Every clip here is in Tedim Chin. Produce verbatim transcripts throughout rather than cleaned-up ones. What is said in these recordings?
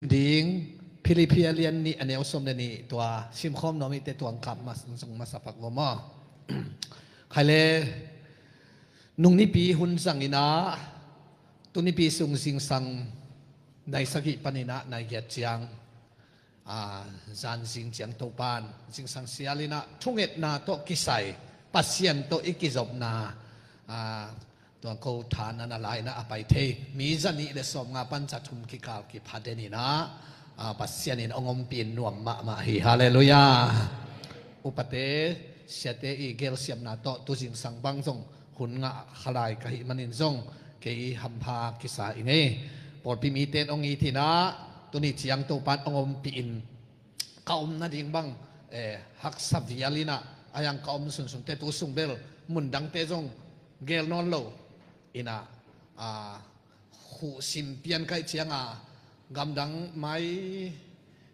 ding, Philippi a lian nih a neu sawm le nih, tua simkhawm nuam i hih teh tua kap ma-, zong masa pak vo maw. Khai le, nung nipi hun zang in ah, tu nipi sung zingsang nai sagih panin ah nai giat ciang, a, zan zing ciang Topa'n zingsang sial in ah thungetna tawh kisai, Pasian tawh i kizopna, a, tua ko tha na na la in ah a pai thei mi za nih le sawm nga pan za thum kikal kipha den in ah, a, Pasian in hong ompih in nuam mahmah hi. Halleluiah. Upate, siate i gelsiamna tawh tu zingsang bang zong hun ngah kha lai ka hih manin zong kei hampha kisa ing ei. Pawlpi mite in hong it in ah, tuni ciang Topa'n hong ompih in ka om nading bang, eh, haksa vial in ah, a hiang ka om sunsun teh tu sung bel mundangte zong gel nawn lo in ah, a, khuh sim pian ka hih ciang a, gamdang mai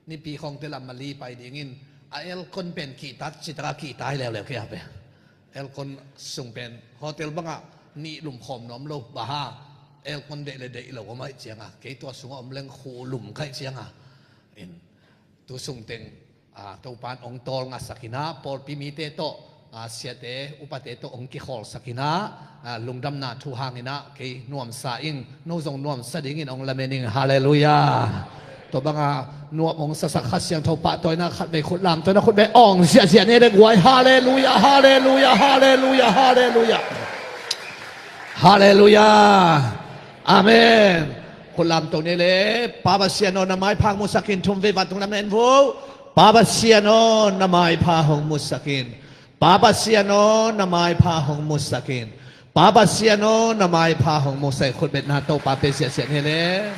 nipi khawngte lam Mali pai dingin a aircon pen kihtak citak a kihta hi leuleu kei a pen. Aircon sung pen hotel bang ah nih lum khawm nuam lo, bang hang aircon deih le deih lo om a hih ciang a, kei tua sung a om leng khuh lum ka hih ciang a, in tu sung teng, a, Topa'n hong tawlngasak in ah, pawlpi mite tawh, a, siate upate tawh hong kikhawlsak in ah, a, lungdamna thu hang in ah kei nuamsa ing, no zong nuamsa dingin hong lamen ing. Halleluiah. Tua bang a nuam hong sasak Kha Siangtho pahtawina khatvei khut lamto in ah khut beng awng ziahziah ni le guai. Halleluiah, halleluiah, halleluiah, halleluiah. Halleluiah. Amen. Khut lamto ni le, Pa Pasian aw, na maipha hong musak in. Thum vei van tung lam na en vo. Pa Pasian aw, na maipha hong musak in. Pa Pasian aw, na maipha hong musak in. Pa Pasian aw, na maipha hong musak in. Khut betna Topa pia ziahziah ni le.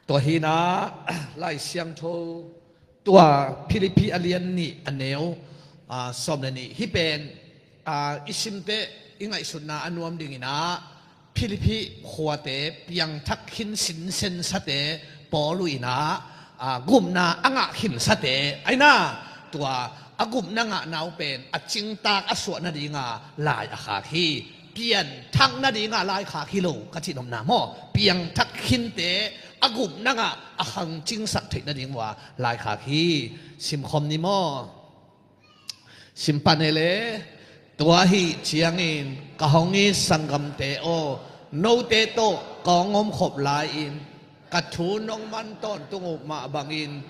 Tua hi in ah, Lai Siangtho, tua Philippi a lian nih a neu, a, sawm le nih. Hih pen, a, i sim teh i ngaihsutna a nuam ding in ah, Philippi khuate piangthak khin sinsensate Paul uh in ah, a, gupna a ngah khinsate, a hi in ah, tua a gupna ngahna uh pen a cingtak a suah nading a lai a khak hi. Pianthak nading a lai khak hi lo ka cih nopna maw. Piangthak khinte a gupna ngah a khangcingsak theih nading uh a lai khak hi. Simkhawm ni maw. Sim pan e le. Tua ahih ciangin ka hong it sanggamte aw, note tawh ka hong omkhop lai-in ka thu nong man tawntung uh mah bangin,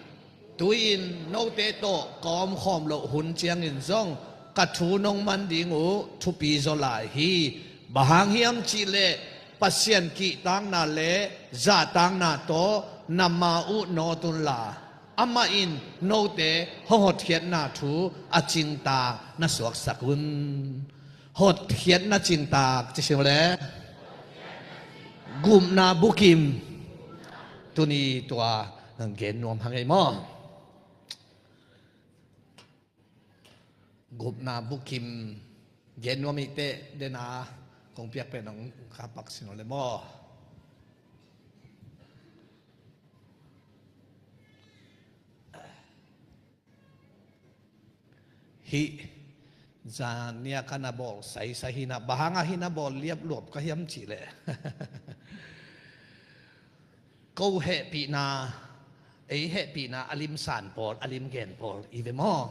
tu-in note tawh ka omkhawm loh hun ciangin zong ka thu nong man ding uh thupi zaw lai hi. Bang hang hiam cih leh Pasian kihtakna le zahtakna tawh na ma uh nawt unla, amah in note hong hotkhiatna thu a cingtak na suaksak un. Hotkhiatna cingtak ci sing le, gupna bukim. Tuni tua gen nuam hang ei maw. Gupna bukim gen nuam i hih teh, den a kong piak pen hong khapak sin aw le maw. Hih zan nia ka na bawl saisai hi in ah, bang hang a hih na bawl liapluap ka hiam cih leh, ko hehpihna, ei hehpihna a limsan pawl, a limgen pawl i ve maw.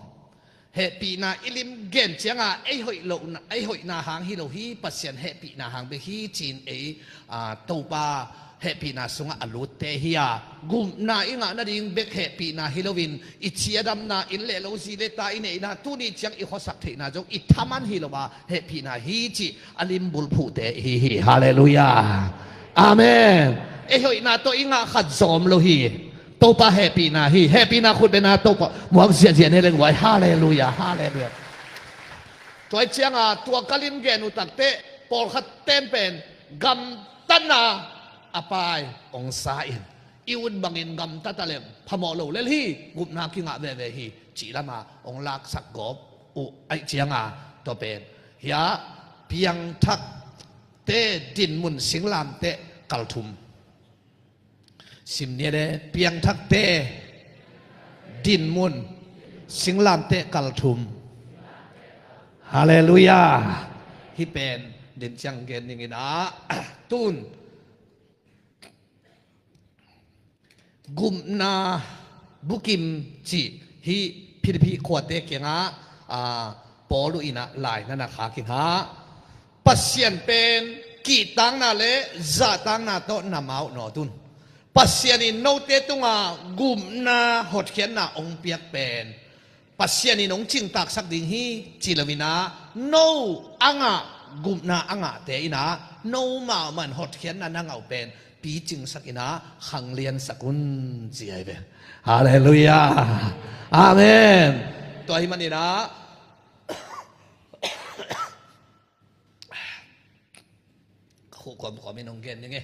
Hehpihna i limgen ciang a, ei hoih lohna, ei hoihna hang hi lo hi, Pasian hehpihna hang bek hi ci-in ei, a, Topa hehpihna sungah a lutte hi a, gupna i ngah nading bek hehpihna hi loin, i ciadamna, inn le lo, zi le ta i neihna, tuni ciang i khuasak theihna zong i thaman hi lo a, hehpihna hi cih a limbulphuhte i hi hi. Halleluiah. Amen. Ei hoihna tawh i ngah khat zong om lo hi. Topa hehpihna hi. Hehpihna khut beng a, Topa muak ziahziah ni leng vai. Halleluiah, halleluiah. Tua ahih ciang a, tua ka limgen uh tak teh, pawlkhat ten pen gamtatna a pai hong sa in, i ut bangin gamta ta leng phamawh lo lel hi, gupna kingah veve hi, cih lam a hong laksak gawp uh ahih ciang a, tua pen hiah piangthakte dinmun singlamteh kal thum. Sim ni le, piangthakte dinmun singlamteh kal thum. Halleluiah. Hih pen den ciang gen ning in ah, tun. Gupna bukim cih hih Philippi khuate kiangah, aa, Paul uh in ah lai na na khak in ah, Pasian pen kihtakna le zahtakna tawh na mawh nawt un. Pasian in note tungah gupna hotkhiatna hong piak pen Pasian in hong cingtaksak ding hi ci lo in ah, no a ngah, gupna a ngahte in ah, no mahmah in hotkhiatna na ngah uh pen picingsak in ah, khangliansak un ci ahi ve. Halleluiah. Amen. Tua ahih manin ah, ka khuh kawmkawm in hong gen ning e.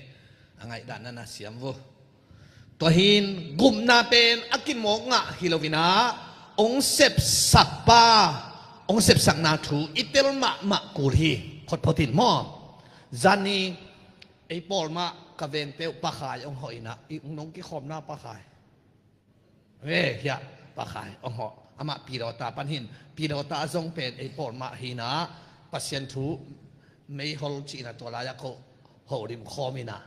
A ngaihdan na na siam vo. Tua hi in gupna pen a kimawk ngah hi lo in ah, hong sepsak pa, hong sepsakna thu i tel mahmah kul hi. Khotphot in maw. Zani ei pawl mah ka vengte uh Pa Khai hong hawh in ah, i nong kikhawmna Pa Khai. Ve hiah Pa Khai hong hawh. Amah pilawta pan hi in, pilawta zong pen ei pawl mah hi in ah, Pasian thu meihol cih in ah tua lai-ah ko holim khawm in ah,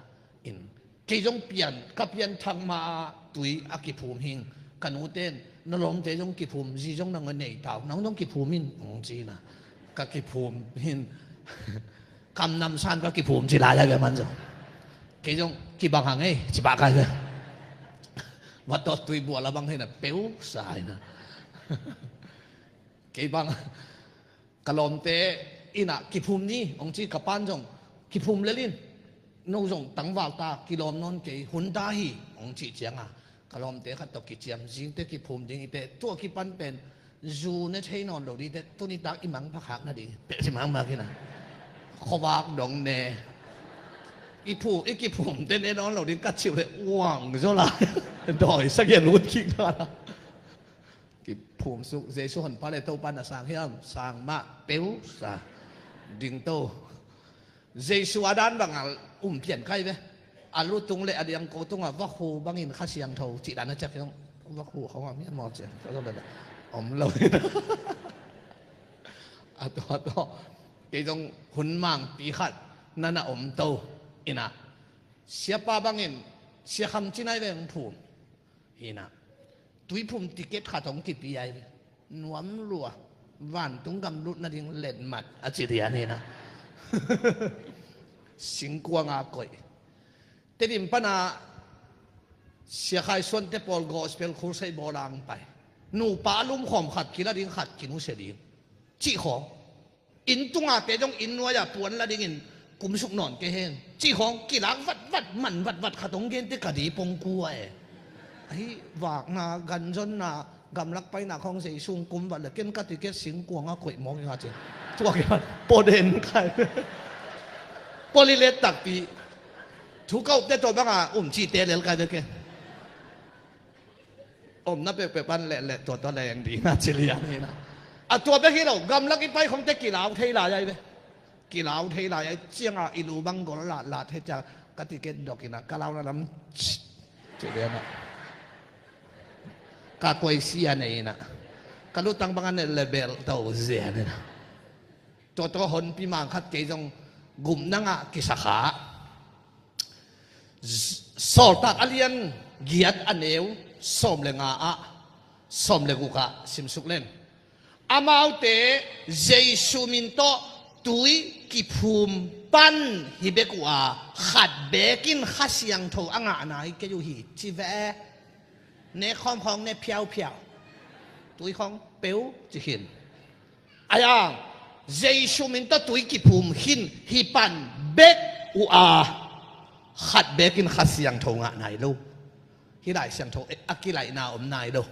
in kei zong pian, ka pianthak ma-ah tui a kiphum hi ing. Ka nute in, na lawmte zong kiphum, zi zong nang a nei ta uh, nang zong kiphum in, hong ci in ah. Ka kiphum hi in, kam namsan ka kiphum ci lai a ve man zong. Kei zong kibang hang ei, ci pah kai ve. Vat tawh tui bual a bang hi in ah, peusa hi in ah. Kei bang, ka lawmte in ah kiphum ni, hong ci, ka pa'n zong kiphum lel in, no zong tangval ta, kilawm nawn kei, hun ta hi, hong cih ciangah, ka lawmte khat tawh kiciam, zingte kiphum ding hi teh, tua kipan pen, zu ne thei nawn lo ding teh, tuni tak i mang pha khak nading, peh ci mangmak in ah. Khuavak dong ne. I phu, i kiphumte ne nawn lo ding ka cih uh leh, uang zaw lai. Dawi sagih a lut kik ta la. Kiphum suk, Jesu honpa le Topa na sang hiam, sang mah peusa. Ding to. Jesu a dan bang a um pian kai ve. A lu tung le a diang ko tungah vakhu bangin Kha Siangtho cih dan a ciak hiam. Vakhu khong a mian maw ciang. Om lo. A tua tawh. Kei zong hun mangpi khat na na om to. In ah. Siapa bangin, Sia Kham Cin ai ve hong phum. Hi in ah. Tuiphum ticket khat hong kipia hi. Nuam lua. Vantung gam lut nading letmat a ci lian hi in ah. Singkuang a koih. Tedim pan ah Sia Khai Suante pawl gospel crusade bawl a hong pai. Nupa a lumkhawm khat kila ding khat kinusia ding. Cih khawng. Inn tungah te zong inn nuai-ah puan la dingin kumsuk nawn kei hen. Cih khawng kilak vatvat, man vatvat khat hong gen teh ka di pong kua e. Ahi vakna, ganzonna, gamlak paina khawng Jesu hong kum vat le ken ka ticket Singkuang a koih mawk ing a ci. Tua kei vat, pua den kai. Pua lilet takpi. Thu ka upte tua banga um cihte lel kai ve ken. Omna pekpek pan lehleh tua tua leng ding a ci lian hi in ah. A tua bek hi lo, gamlak i pai khong teh kilau thei lai ai ve. Kilau thei lai ai ciangah i lu bang gol latlat thei ciang ka ticket dok in ah, ka launa lam ci lian ah. Ka koih sia nei in ah. Ka lutang bang a ne lebel to zian in ah. Tua tua honpi mang khat kei zong gupna ngah kisa kha. Sawltak a lian giat a neu sawm le nga ah, sawm le guk ah simsuk leng. Amaute Jesu min tawh tui kiphum pan hi bek uh a, khat bekin Kha Siangtho a ngahna hi kei uh hi ci ve. Ne khawm khawng ne phiauphiau. Tui khawng peu ci khin. Ayang, Jesu min tawh tui kiphum khin hi pan bek uh a, khat bekin Kha Siangtho ngah nai lo. Hih Lai Siangtho a kilaihna om nai lo.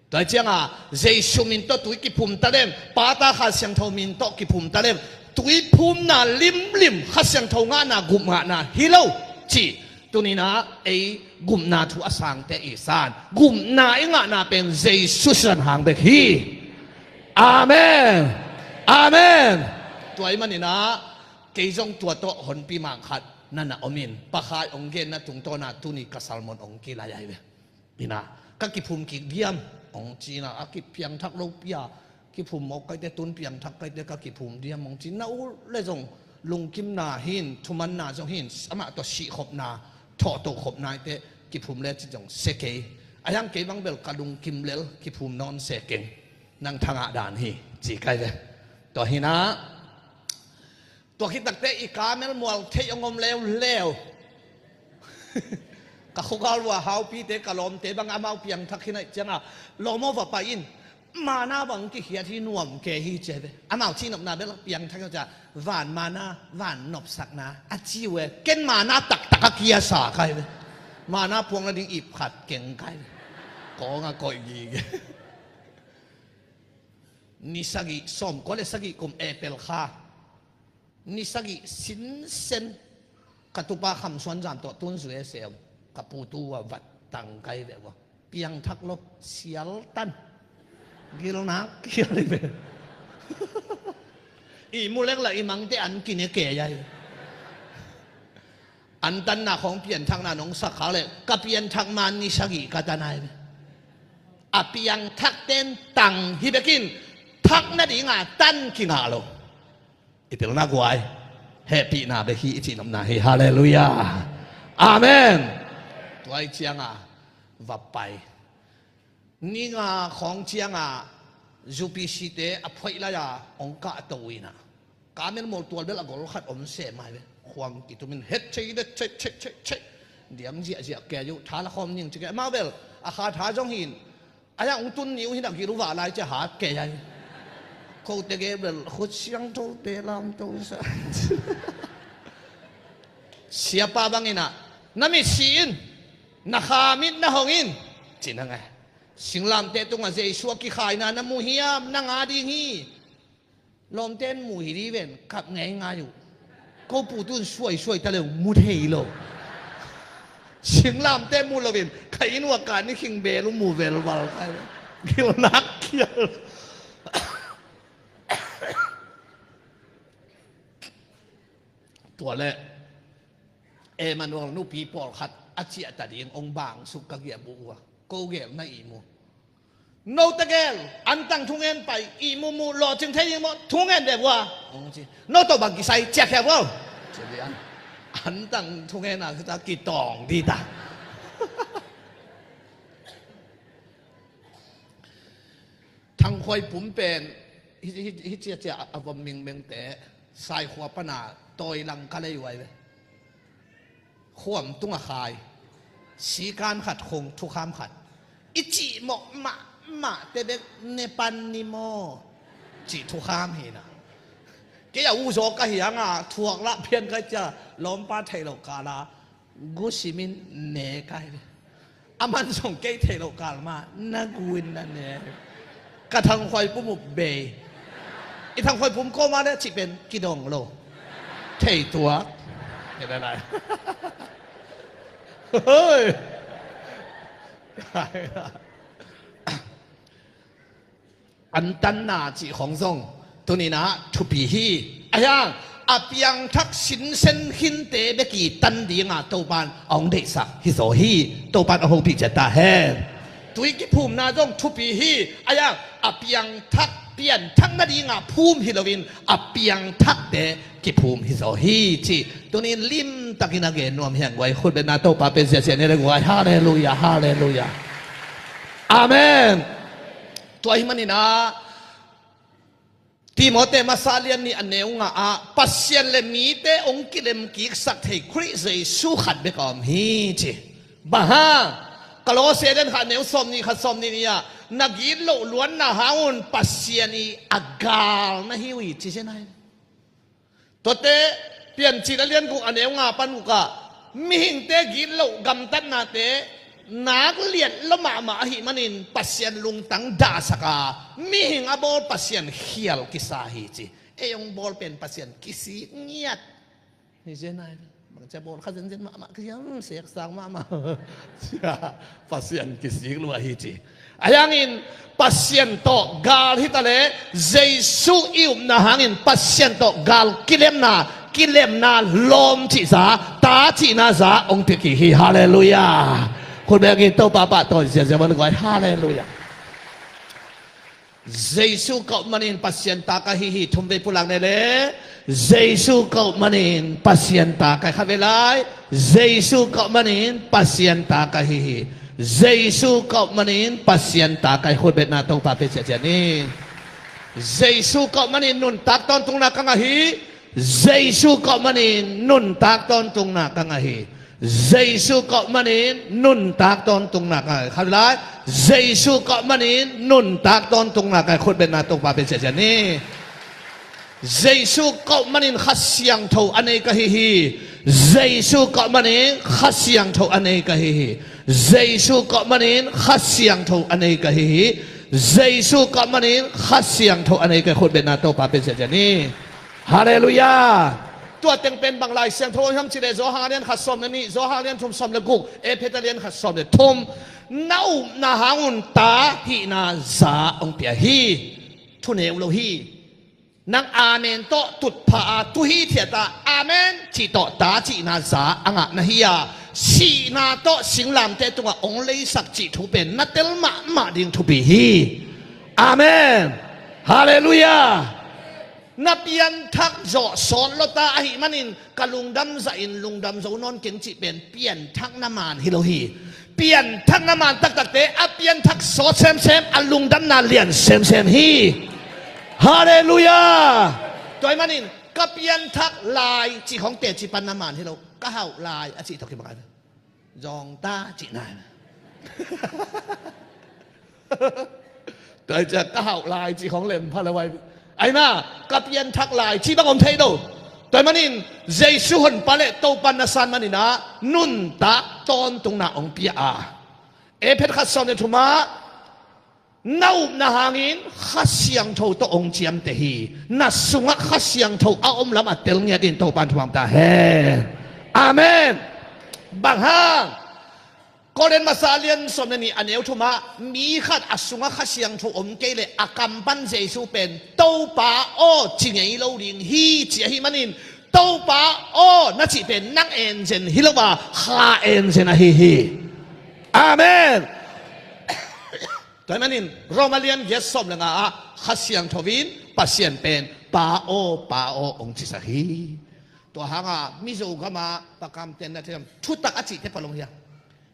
Tua cianga Jesu min tawh tui kiphum taleng, Pa, Ta, Kha Siangtho min tawh kiphum taleng, tui phumna limlim Kha Siangtho ngahna, gup ngahna hi lo cih. Tuninah ei gupna thu a sangte i san, gupna i ngahna pen Jesu sisan hang bek hi. Amen. Amen. Tua i maninah kei zong tua tawh honpi mangkhat na na omin, Pa Khai hong genna tungtawna tuni ka sermon hong kilai ahi ve. Inah ka kiphum kik diam hong cinah a kipiangthak lo pia. Kiphum mawk kaite, tun piangthak kaite ka kiphum diam hong ci. Na uh le zong lungkimna hin, thumanna zong hin, amah tawh sihkhopna, thawhtohkhopna ite kiphum le ci zong sia kei. A hiang kei bang bel ka lungkim lel kiphum nawn se keng. Nang thangah dan hi ci kai ve. Tua hinah tua khit takte i kamel mual theih hong om leuleu. Ka khugal uh a haupite ka lawmte bang amau piangthak hi naih ciangah lawm aw va pai in. Mana bang kikhiat hi nuam ke hi ci ve. Amau cihnopna bel piangthak hi cia van mana van nopsakna a ci uh e. Ken mana taktak a kiasa kai ve. Mana puang nading ip khat keng kai ve. Kawng a koih gige. Ni sagih sawmkua le sagih kum April kha ni sagih sinsen ka tupa Kham Suan Zam tawh tun zui a sem ka putu a vat tang kai ve ua. Piangthak lo sial tan. Gilnak kial i ve. I mulek la i mangte an kine ke yai. An tanna khawng pianthakna nong sak khak le ka pianthak man ni sagih ka tan ai ve. A piangthak ten tang hi bekin thak nadinga tan kingah lo. I pilna guai hehpihna bek hi i cihnopna hi. Halleluiah. Amen. Tuai cianga va pai. Ni nga khawng cianga U P C te a phoih laia hong kahto inah kamel mual tual bel a gol khat om se mai ve. Khuang kitumin het chei det chei chei chei chei. Diang ziahziah kei uh tha la khawm ning ci kei amau bel a kha tha zong hin. A hiang ung tun ni uh hin a gil uh vah lai cia hat kei ai. Kote ge bel khut siangthote lamto sa. Siapa banginah na mit si in na kha mit na hong in. Cina ngai singlamteh tungah Jesu a kikhaina na mu hiam na nga ding hi. Lawmte in mu hi di ven kap ngeingai uh. Ko putun suaisuai ta leu mu thei lo. Singlamte mu loin ka inn uh a ka ni khing bel uh mu velval kai. Gilnak kial. Tua le Emmanuel nupi pawlkhat a ciahta ding hong bangsuk ka giahbuh uh a ko gel na ih mu. Note gel antang thungen pai ih mumuh lawhcing thei ding maw thungen deh vua. Hong ci no tawh bang kisai ciahkhia vua. Antang thungen a kita kitawng dita. Thangkhuai pum pen hi ciacia a vom mingmengte saikhua pana tawilang ka lei uai ve. Khuam tunga khai sikan khat khung thukham khat i cihmawh mahmahte bek ne pan ni maw? Cih thukham hina. Kei a uzaw ka hianga thuak lah phian kai cia lawmpa theih loh kala gusimin ne kai ve. A man zong kei theih loh kal ma na guin na ne. Ka thangkhuai pum uh bei. I thangkhuai pum kawma le cih pen kidong lo. Thei tuak. Hoi. An tanna cih khong zong tuninah thupi hi. A hiang a piangthak sinsen khinte beki tan dinga Topan a hong deihsak hi zaw hi. Topan a hopih ciat ta hen. Tui kiphumna zong thupi hi. A hiang a piangthak pianthak nadinga phum hi loin a piangthakte kiphum hi zaw hi ci. Tunin limtakin a gen nuam hiang guai khut betna Topa pen siasia ni le guai. Halleluia, halleluia. Amen. Tua hi maninah Timote masa lian nih a neu nga ah Pasian le mite hong kilem kiksak thei Khrih Jesu khat bek a om hi ci. Bang hang? Kolose lian khat a neu sawm nih khat sawm nih nih ah na gitloh luanna hangun Pasian i a gal na hi uh hi ci sia nai. Tuate Piancil a lian guk a neu nga pan guk ah mihingte gitloh gamtatnate nak liat lo mahmah ahih manin Pasian lungtang dahsak a mihing a bawl Pasian khial kisa hi ci. Ei hong bawl pen Pasian kisik ngiat. Hi zen ai bangcia bawl kha zenzen mahmah kisiam seksang mahmah. Cia Pasian kisik lua hi ci. A hiangin Pasian tawh gal hita le Jesu i upna hangin Pasian tawh gal kilemna kilemna lawm cihza ta cihna za hong pia kik hi. Halleluia. Khut bengin Topa pah tawi ziazia man guai. Halleluia. Jesu ka up manin Pasian ta ka hi hi. Thum vei pulak ni le. Jesu ka up manin Pasian ta ka hi. Khat vei lai. Jesu ka up manin Pasian ta ka hi hi. Jesu ka up manin Pasian ta ka hi. Khutbetna Topa pia ciatciat ni. Jesu ka up manin nuntak tawntungna ka ngah hi. Jesu ka up manin nuntak tawntungna ka ngah hi. Jesu ka up manin nuntak tawntungna ka ngah hi. Khat lai. Jesu ka up manin nuntak tawntungna ka ngah hi. Khutbetna Topa pia ciatciat ni. Jesu ka up manin Kha Siangtho a nei ka hi hi. Jesu ka up manin Kha Siangtho a nei ka hi hi. Jesu ka up manin Kha Siangtho a nei ka hi hi. Jesu ka up manin Kha Siangtho a nei ka hi. Khutbetna Topa pia ciatciat ni. Halleluiah. Tua teng pen bang Lai Siangtho hiam cih leh Johan a lian khat sawm le nih, Johan a lian thum sawm le guk, Efesa a lian khat sawm le thum. Na upna hangun ta hihna za hong pia hi. Thuneu lo hi. Nang amen tawh tutphah a, tu hithiat a amen cih tawh ta cihna za a ngah na hi a, sihna tawh singlamteh tungah hong leisak cih thu pen na tel mahmah ding thupi hi. Amen. Halleluiah. Na pianthak zawh sawt lawta ahih manin ka lungdam zahin lungdam zo nawn keng cih pen pianthakna man hi lo hi. Pianthakna man taktakte a pianthak sawt semsem, a lungdamna lian semsem hi. Halleluiah. Tua ahih manin ka pianthak lai cih khawng teci panna man hi lo. Ka hauh lai a cih tawh kibang a, zawngta cihna. Tua hi ciah ka hauh lai cih khawng lem pha lo ai. Ai na, ka pianthak lai cih bang om thei lo. Tua ahih manin Jesu honpa le Topa na san manin ah nuntak tawntungna hong pia a, Efesa khat sawm le thum ah na upna hangin Kha Siangtho tawh hong ciamteh hi. Na sungah Kha Siangtho a om lam a tel ngiat in Topa in thupha ta hen. Amen. Bang hang? Korin masa a lian sawm le nih a neu thum ah mi khat a sungah Kha Siangtho om kei leh a kam pan Jesu pen Topa aw ci ngei lo ding hi ci ahih manin Topa aw na cih pen nang enzen hi lo a Kha enzen ahi hi. Amen. Tua ahih manin Roma lian giat sawm le nga ah Kha Siangtho in Pasian pen Pa aw, Pa aw hong cisak hi. Tua hanga Mizo gama pakam ten na thei thutak a cihte palong hi a,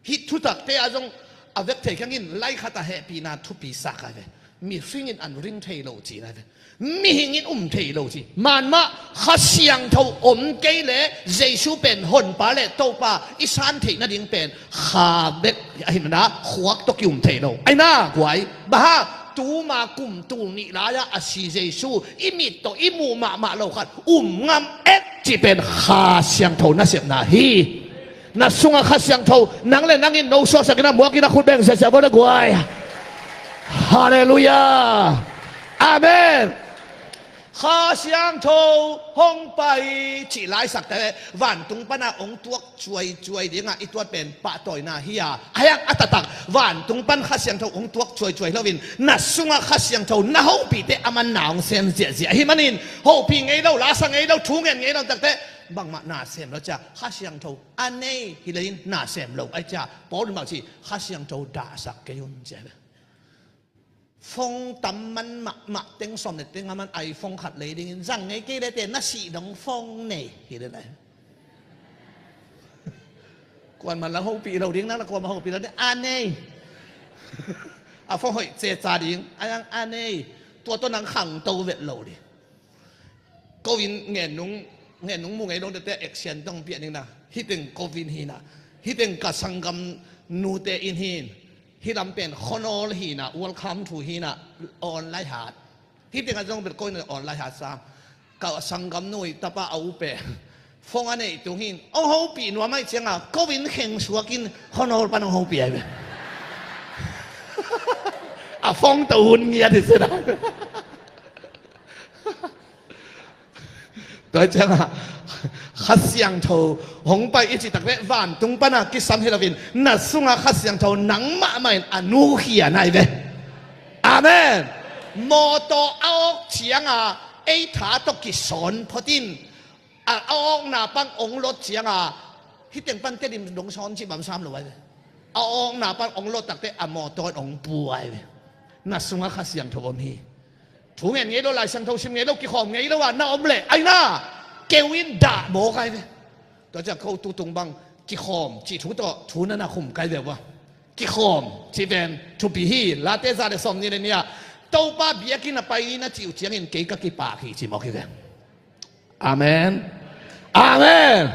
hih thutakte ah zong a vek thei keng in lai khat a hehpihna thupi sa kai ve. Mihing in an ring thei lo cihna ve. Mihing in um thei lo ci. Manmah Kha Siangtho om kei leh Jesu pen honpa le Topa i san theih nading pen Kha bek ahi mana khuak tawh ki-um thei lo. Ai na guai. Bang hang? Tuma kum tul nih lai-ah a si Jesu i mit tawh i muh mahmah lo khat um ngam et cih pen Kha Siangtho nasepna hi. Na sungah Kha Siangtho nang le nang in no suaksak in a muak in a khut beng siasia bawl a guai. Halleluiah. Amen. Kha Siangtho hong pai cih laisakte vantung pana hong tuak cuaicuai dingah i tuat pen pahtawina hi a, a hiang a taktak vantung pan Kha Siangtho hong tuak cuaicuai loin na sungah Kha Siangtho na hopihte a man na hong sem ziahziah ahi manin hopih ngei lo, lasa ngei lo, thu ngen ngei lo takte bangmah na sem lo cia Kha Siangtho a nei hi leiin na sem lo ai cia Paul in bang ci, Kha Siangtho dahsak kei un cia. Phone tam man mahmah teng sawm le teng a man iPhone khat lei dingin zang ngei kei lete na sih dong phone nei hi le lai. Kuan man la hopih lo ding nang la kuan man hopih lo ding a nei. A phone hoih ceca ding a yang a nei. Tua tawh nang khangto vet lo ding. Ko in ngen nung, ngen nung mu ngei dong tete action dong piah ning na. Hiteng ko in hi na. Hiteng ka sanggam nute in hin. Hi lam pen khonol hi na, welcome to hi na, online hat. Hiteng a zong bel ko in online hat sam. Ka sanggam nu i tapa a u pen. Phone a neih tung hin. Ong hopih nuam ai cianga, ko in kheng suak in khonol pan ong hopih ai bel. A phone to hun ngiat hi sena. Tua ciangah Kha Siangtho hong pai i cih tak leh vantung pana kisam hi loin na sungah Kha Siangtho nangmah mah in a nukhia nai ve. Amen. Mawtaw a awk cianga ei tha tawh kisawn phot in a awkna pan ong lot cianga hiteng pan tedim dong sawn cih bam sam lo ai ve. A awkna pan ong lot takte a mawtaw in ong puai ve. Na sungah Kha Siangtho om hi. Thu ngen ngei lo, Lai Siangtho sim ngei lo, kikhawm ngei lo ah na om leh, aina keu in dah mawk ai ve. Tua ciang ko tutung bang kikhawm cih thu tawh thu na na khum kai ve ua. Kikhawm cih pen thupi hi. Late za le sawm ni le ni ah Topa biakinn a pai ni na cih uh ciangin kei ka kipak hi ci mawk hi ve. Amen. Amen.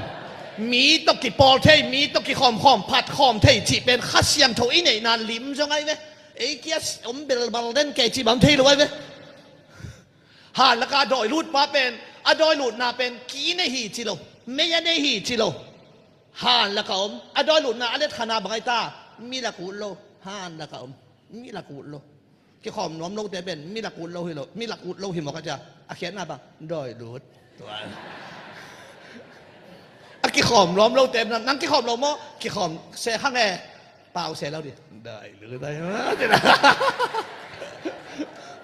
Mi tawh kipawl thei, mi tawh kikhawmkhawm, phatkhawm thei cih pen Kha Siangtho i neihna lim zong ai ve. Ei kia om belbal den kei cih bang thei lo ai ve. Han laka dawi lut pa pen, a dawi lutna pen ki nei hi ci lo, mei a nei hi ci lo. Han laka om, a dawi lutna a let khana bang ai ta, mi lak ut lo, han laka om, mi lak ut lo. Kikhawm nuam lote pen mi lak ut lo hi lo, mi lak ut lo hi mawk a cia. A khiatna bang dawi lut. Tua a kikhawm nuam lote nang kikhawm lo maw? Kikhawm se kha nge. Pau se lo di. Dawi lut ai.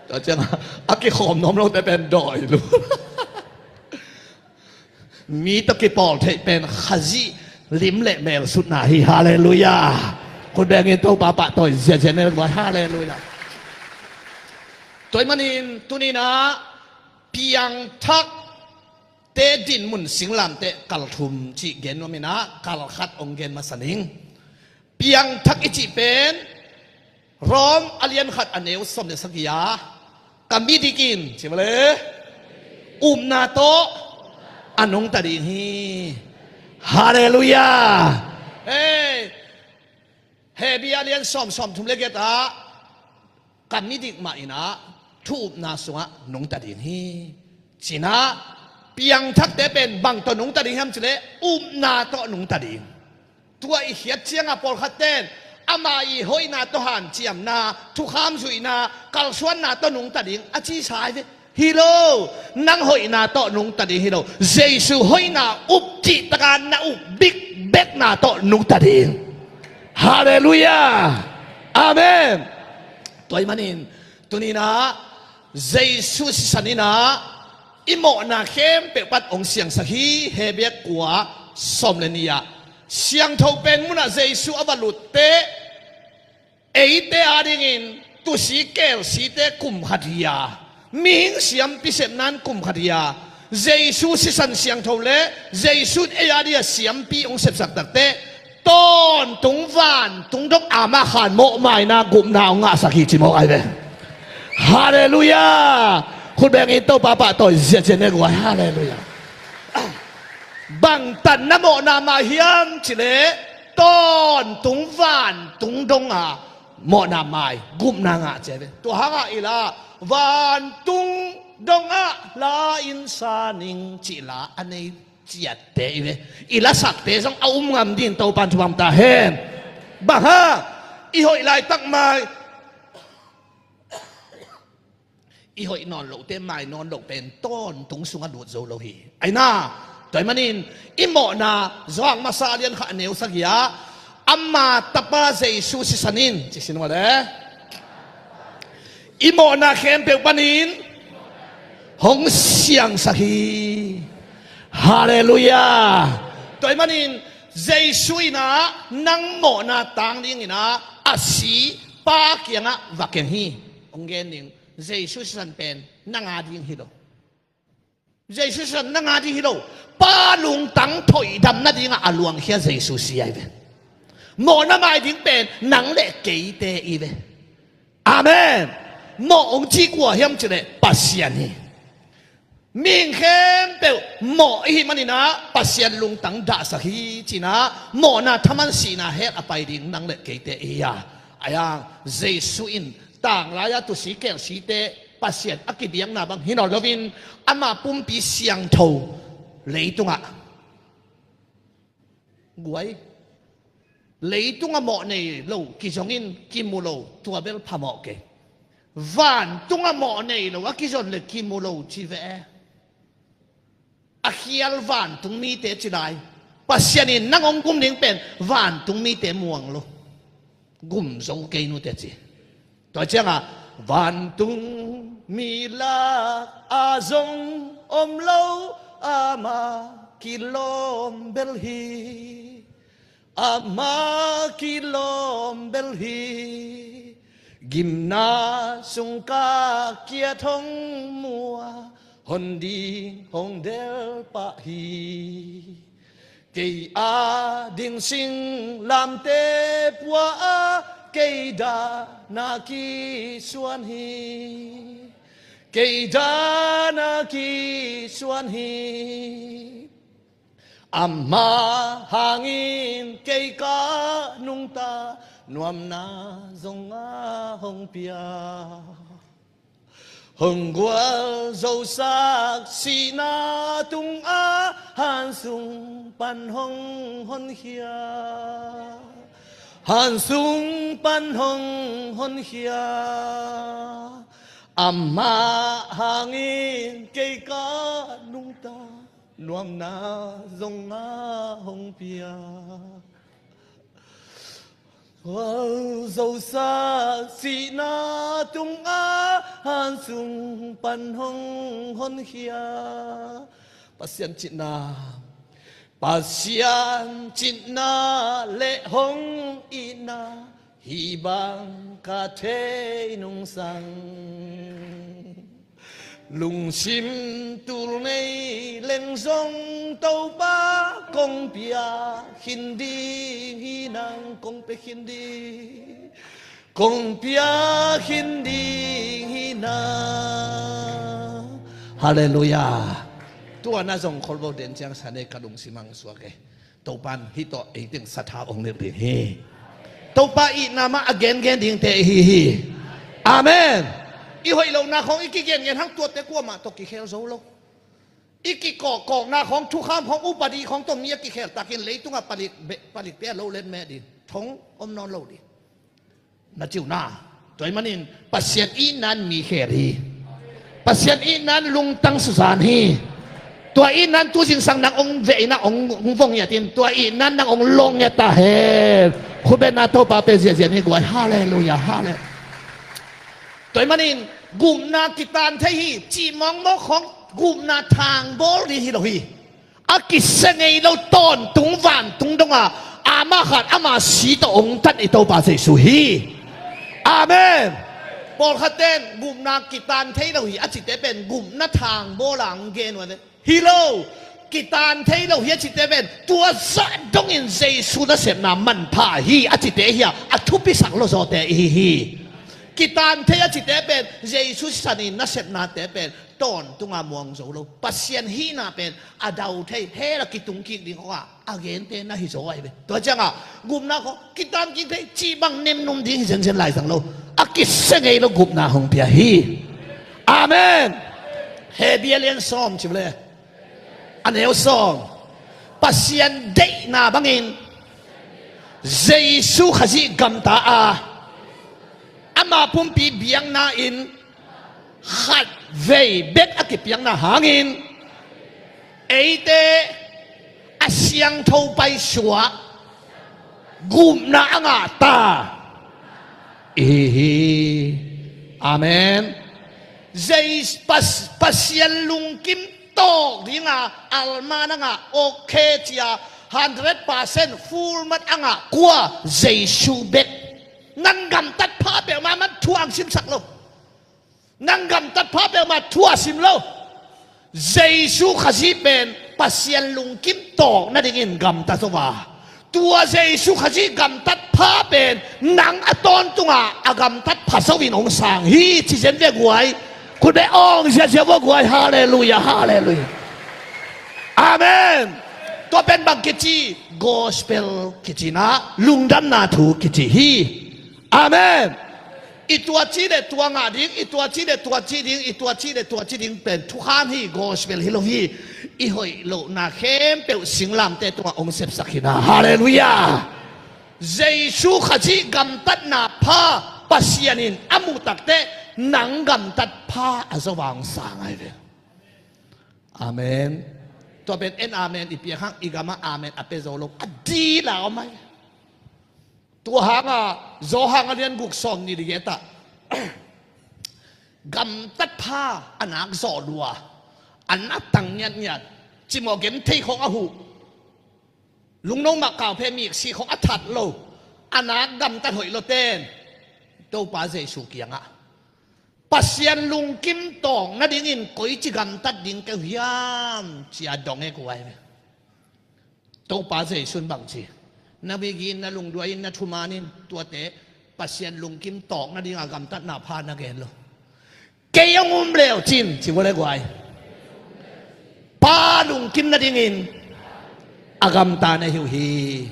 Tua ciang a kikhawm nuam lote pen dawi lut. Mi tawh kipawl theih pen Khazih lim le mel sutna hi. Halleluiah. Khut bengin Topa pahtawi ziazia ne buai. Halleluiah. Tua ahih manin tuninah piangthakte dinmun singlamteh kal thum cih gen nuam inah kal khat hong gen masa ning. Piangthak i cih pen Rom a lian khat a neu sawm le sagih a, ka midik in ci male, upna tawh a nungta ding hi. Halleluiah. Hei, Hebru a lian sawm, sawm thum le giat ah ka midik mah inah thu upna sungah nungta ding hi. Cinah piangthakte pen bang tawh nungta ding hiam cileh upna tawh nungta ding. Tua i khiat ciangah pawlkhat ten ama i hoihna tawh hanciamna, thukham zuihna, kalsuanna tawh nungta ding a cisa ai ve. Hi lo, nang hoihna tawh nungta ding hi lo. Jesu hoihna up cihtaka na up bikbekna tawh nungta ding. Halleluiah. Amen. Tua ahih manin tuninah Jesu sisan inah i mawhna khempeuh pan hong siangsak hi. Hebru kua sawm le nih ah siangtho pen munah Jesu a va lutte eite adingin tusi kelsite kum khat hi a, mihing siampi sepnan kum khat hi a, Jesu sisan siangtho le Jesu in ei adia siampi hong sepsak takteh tawntung vantung dong amah khan mawhmaina gupna hong ngahsak hi ci mawk ai ve. Halleluiah. Khut bengin Topa pahtawi ziazia ne guai. Halleluiah. Bang tanna mawhna mai hiam cileh tawntung vantung donga mawhna mai gupna ngah cia ve. Tua hangah i la vantung dongah la in sa ning cih la a nei ciatte i ve. I lasakte zong a um ngam ding Topan thupha ta hen. Bang hang i hoih laitak mai i hoih nawn lohte mai nawn loh pen tawntung sungah lut zo lo hi. Aina tua ahih manin i mawhna Johan masa a lian khat a neu sagih ah ama tapa Jesu sisan in ci sin mawle. I mawhna khempeuh panin hong siangsak hi. Halleluiah. Tua ahih manin Jesu inah nang mawhna tang dinginah a si Pa kiangah va keng hi. Hong gen ding. Jesu sisan pen nang a ding hi lo. Jesu sisan nang a ding hi lo. Pa lungtang thoihdam nadingah a luangkhia Jesu si ai ve. Mawhna mai ding pen nang le keite i ve. Amen. Mawh hong ci kua hiam cileh Pasian hi. Mihing khempeuh mawh i hih maninah Pasian lungtang dahsak hi cinah mawhna thaman sihna hell a pai ding nang le keite i hi a. Ayang Jesu in tanglai-a tusi kelsite Pasian a kibiakna bang hi nawn loin ama pumpi siangtho leitungah guai. Leitungah mawh nei lo kizongin kimu lo tua bel phamawh kei. Vantungah mawh nei lo a kizon le kimu lo ci ve. A khial vantung mite ci lai. Pasian in nang hong gum ding pen vantung mite muang lo. Gum zo kei nute ci. Tua ciangah vantung mi lak a zong om lo ama kilawm bel hi. Ama kilawm bel hi. Gimna sungkak kiat hong mu a, hon ding hong del pah hi. Kei a ding singlamteh pua a, kei dan a kisuan hi. Kei dan a kisuan hi. Amah hangin kei ka nungta, nuamna zong a hong pia. Hong gualzosak sihna tungah, han sung pan hong honkhia. Han sung pan hong honkhia. Amah hangin kei ka nungta, nuamna zong a hong pia. Gualzosak sihna tungah, han sung pan hong honkhia. Pasian citna, Pasian citna le hong itna, hih bang ka thei nungsang. Lungsim tul nei leng zong, Topa kong pia khin ding hi nang, kong pia khin ding, kong pia khin ding hi nang. Halleluiah. Tua na zong kholbo den ciang sa nei ka lungsim hong suak e. Topan hih tawh ei teng sathau hong nilh ding hi. Topa itna mah a gengen dingte ihi hi. Amen. I hoih lohna khawng i kigengen hang, tuate kuamah tawh kikhel zo lo. I kikawkkawkna khawng, thukham khawng, upadi khawng tawh mi a kikhel takin leitungah palik be-, palik pia lo let meh ding. Thong om nawn lo ding. Na ci uh na. Tua ahih manin Pasian itna in mi khel hi. Pasian itna in lungtang suzan hi. Tua itna in tu zingsang nang hong veh in ah hong, hong vong ngiat in, tua itna in nang hong lawng ngiat ta hen. Khut beng in ah Topa pen ziahziah ni guai. Halleluiah, halleluiah. Tua ahih manin gupna kitan thei hi, cih mawkmawk khawng gupna thangbawl ding hi lo hi. A kisia ngei lo, tawntung vantung dongah ama khat ama si tawh hong tan i Topa Jesu hi. Amen. Pawlkhatte in gupna kitan thei lo hi a cite pen gupna thangbawl a hong gen uh a, hi lo. Kitan thei lo hi a cite pen tua zah dongin Jesu nasepna manpha hi a cite hi a, a thupisak lo zawte ihi hi. Kitan thei a cite pen Jesu sisan in nasepnate pen tawntunga muang zo lo. Pasian hihna pen a dau thei, hell a kitung kik ding khawngah a gente na hi zaw ahi ve. Tua ciangah gupna khawng kitan kik thei, cih bang nemnum ding hi zenzen lai zang lo. A kisia ngei lo gupna hong pia hi. Amen. Hebru a lian sawm ci le, a neu sawm. Pasian deihna bangin Jesu Khazih gamta a, ama pumpi biakna in khatvei bek a kipiakna hangin eite a siangtho paisuah gupna a ngahta ihi hi. Amen. Jei-, Pas-, Pasian lungkim tawk dinga Alma na ngah, okay cia, hundred percent full mark a ngah kua? Jesu bek. Nang gamtat pha peuhmah man thu a hong simsak lo. Nang gamtat pha peuhmah thu a sim lo. Jesu Khazih pen Pasian lungkim tawk nadingin gamta zo a, tua Jesu Khazih gamtat pha pen nang a tawntunga a gamtat pha zo in hong sang hi ci zen ve guai. Khut beng awng ziahziah vua guai. Halleluiah, halleluiah. Amen. Tua pen bang kici? Gospel kici na, lungdamna thu kici hi. Amen. I tua ci le tua ngah ding, i tua ci le tua ci ding, i tua ci le tua ci ding pen thukham hi, gospel hi lo hi. I hoih lohna khempeuh singlamteh tungah hong sepsak hi na. Halleluiah. Jesu Khazih gamtatna pha Pasian in a muh takteh nang gamtat pha a zo a hong sang ahi ve. Amen. Tua pen en amen i piak hang, i gamah amen a pia zo lo, a dil a om ahi. Tua hangah Johan a lian guk sawm nih le giat ah gamtat pha a nak zawh lua, a na tang ngiatngiat, cimawh genthei khawng a huh, lungno mah kauphe miksi khawng a that lo, a nak gamtat hoih lo ten Topa Jesu kiangah Pasian lungkim tawk nadingin koici gamtat ding ka hiam, ci-a dong e, guai. Topa Jesu in bang ci? Na migin, na lungduai in, na thuman in tuate Pasian lungkim tawk nadinga gamtatna pha na gen lo. Kei hong um leu cin, ci vua le, guai. Pa lungkim nadingin a gamta na hi uh hi.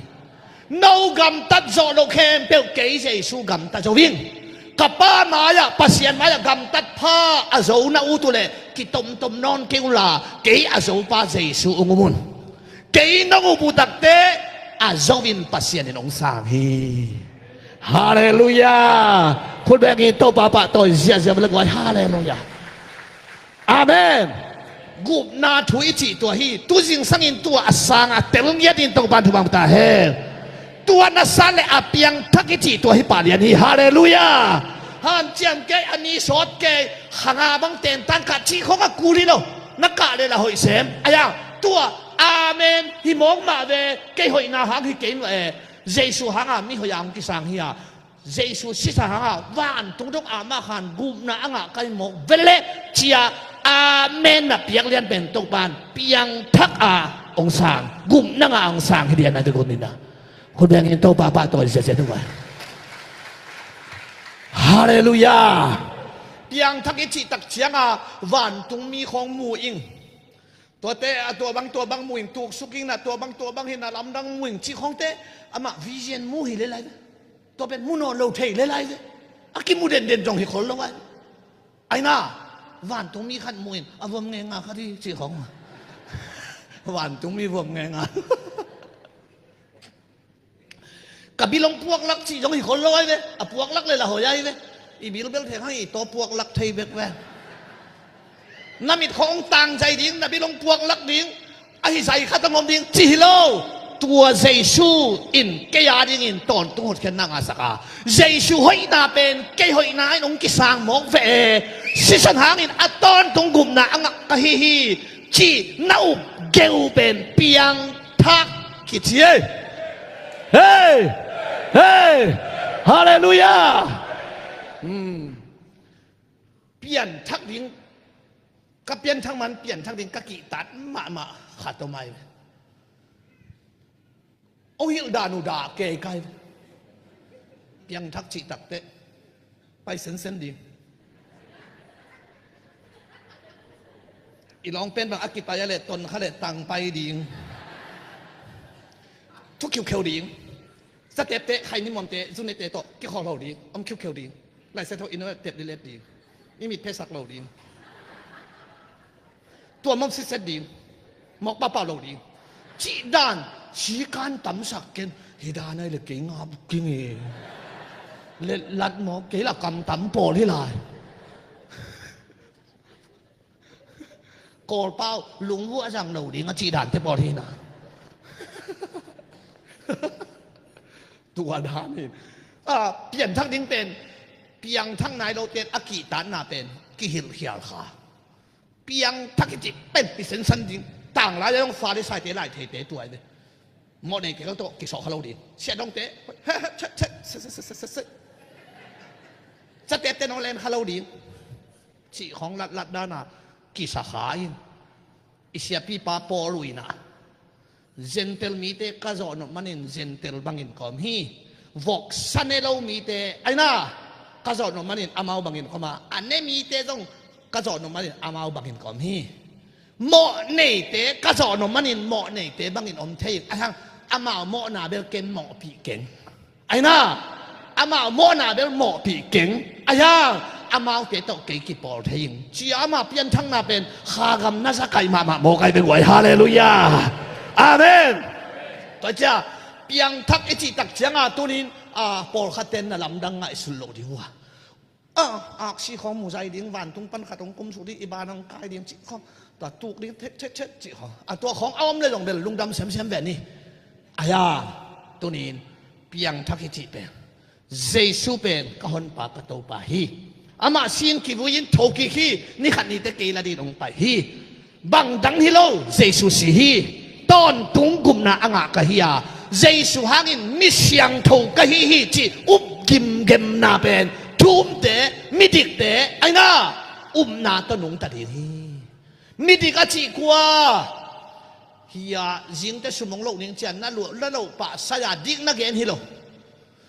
No gamtat zawh loh khempeuh kei Jesu gamta zo ing. Ka Pa mai-ah, Pasian mai-ah gamtat pha a zo na ut uh leh kitomtom nawn kei unla, kei a zopa Jesu hong um un. Kei nong up uh takteh a zo in Pasian in hong sang hi. Halleluiah. Khut bengin Topa pahtawi ziahziah vua le, guai. Halleluiah. Amen. Gupna thu i cih tua hi. Tuzingsangin tua a sanga tel ngiat in Topa in thupha hong pia ta hen. Tua na san le a piangthak i cih tua hi, pahlian hi. Halleluiah. Hanciam kei, a ni sawt kei, khanga bang tentang kah cih khong a kul hi lo. Na kah le la hoih sem. Aia, tua amen hi mawk mah ve, kei hoihna hang hi kei mah e. Jesu hanga mi hoih a hong kisang hi a, Jesu sisa hanga vantung dong a mah khan gupna a ngah ka hi mawk ve leh, ci-a amen na piak lian pen Topa in piangthak a hong sang, gupna ngah a hong sang hi lian a, dikun ina. Khut bengin Topa pahtawi ziahziah tua. Halleluiah. Piangthak i cih tak cianga vantungmi khong mu ing. Tuate a tua bang tua bang mu in tuksuk ing na, tua bang tua bang hi na, lamdang mu ing cih khongte, amah vision mu hi le lai ve. Tua pen mu nawn lo thei le lai ve. A kimu denden zong hi khol lo ai. Aina, vantungmi khat mu in a vuam ngenga khat hi cih khong. Vantungmi vuam ngenga. Ka bil hong puaklak cih zong hi khol lo ai ve. A puaklak le la hoih ai ve. I bil bel theng hang i taw puaklak thei bek ve. Na mit khong tangzai ding, na bil hong puaklak ding. Ahi zai khat hong om ding cih hi lo. Tua Jesu in kei a dingin tawntung hotkhiatna ngahsak a, Jesu hoihna pen kei hoihna in hong kisang mawk ve e. Sisan hangin a tawntung gupna a ngah ka hi hi. Cih na up geu pen piangthak kici e. Hei! Hei! Halleluiah! Hmm. Pianthak ding, ka pianthak man pianthak ding ka kihtat mahmah khat om ai ve. Hong hilh dan uh dah kei kai. Piangthak cih takteh pai sensen ding. I lawng pen bang a kipai a leh ton kha leh tang pai ding. Thu khiukheu ding. Zatepte, khaini muamte, zunete tawh kikhawlho ding. Om khiukheu ding. Laisiat tawh i nua tep lilet ding. I mit phesak lo ding. Tua mawk sitset ding, mawk papau lo ding. Cih dan, ci kan tamsak ken, hi dan ai le kei nga buking e. Letlat mawk, kei la kam tam pawl hi lai. Kawlpau, lungvuah zang lo ding a cih dante pawl hi na. Tua dan in. A, pianthak ding pen, piangthak nai lote a kihtatna pen, kihilhkhial kha. Piangthak i cih pen i sensan ding. Tanglai le zong Farisaite lai theite tua ai ve. Mawhneite khong tawh kisawh kha lo ding. Siahdongte, he, he, chet, chet, se, se. Zatepte nong len kha lo ding. Cih khong latlat dana kisa kha in. I siapipa Paul uh inah Gentile mite ka zawh nop manin Gentile bangin ka om hi. Voksa ne lo mite, aina, ka zawh nop manin amau bangin ka om a, a ne mite zong ka zawh nop manin amau bangin ka om hi. Mawhneite ka zawh nop manin mawhneite bangin om thei in, aihang amau mawhna bel ken mawhpih keng. Aina, amau mawhna bel mawhpih keng. Aihang amaute tawh kei kipawl thei ing. Cia ama pianthakna pen kha gam na zakaih mahmah mawk ai bek uh ai. Halleluiah. Amen. Tua cia, piangthak i cihtak cianga tunin, a, pawlkhatten na lamdang ngaihsut loh ding uh a. A, aksi khawng muzai ding, vantung pan khat hong kumsuk ding, i ban hong kai ding cih khawng, tua tuk ding, chet, chet, chet cih khawng. A tua khawng a om le zong bel lungdam semsem ve ni. Aihang, tunin, piangthak i cih pen Jesu pen ka honpa ka Topa hi. Amah sin kivui in thokik hi, ni khat nite kei la dingin hong pai hi. Bang dang hi lo, Jesu si hi. Tawntung gupna a ngah ka hi a, Jesu hangin mi siangtho ka hi hi cih up gimgemna pen Thu umte, midikte, aina upna tawh nungta ding hi. Midik a cih kua? Hia, zingte sum hong loh ning ciang na luah, na loh pah sai-a dik na gen hi lo.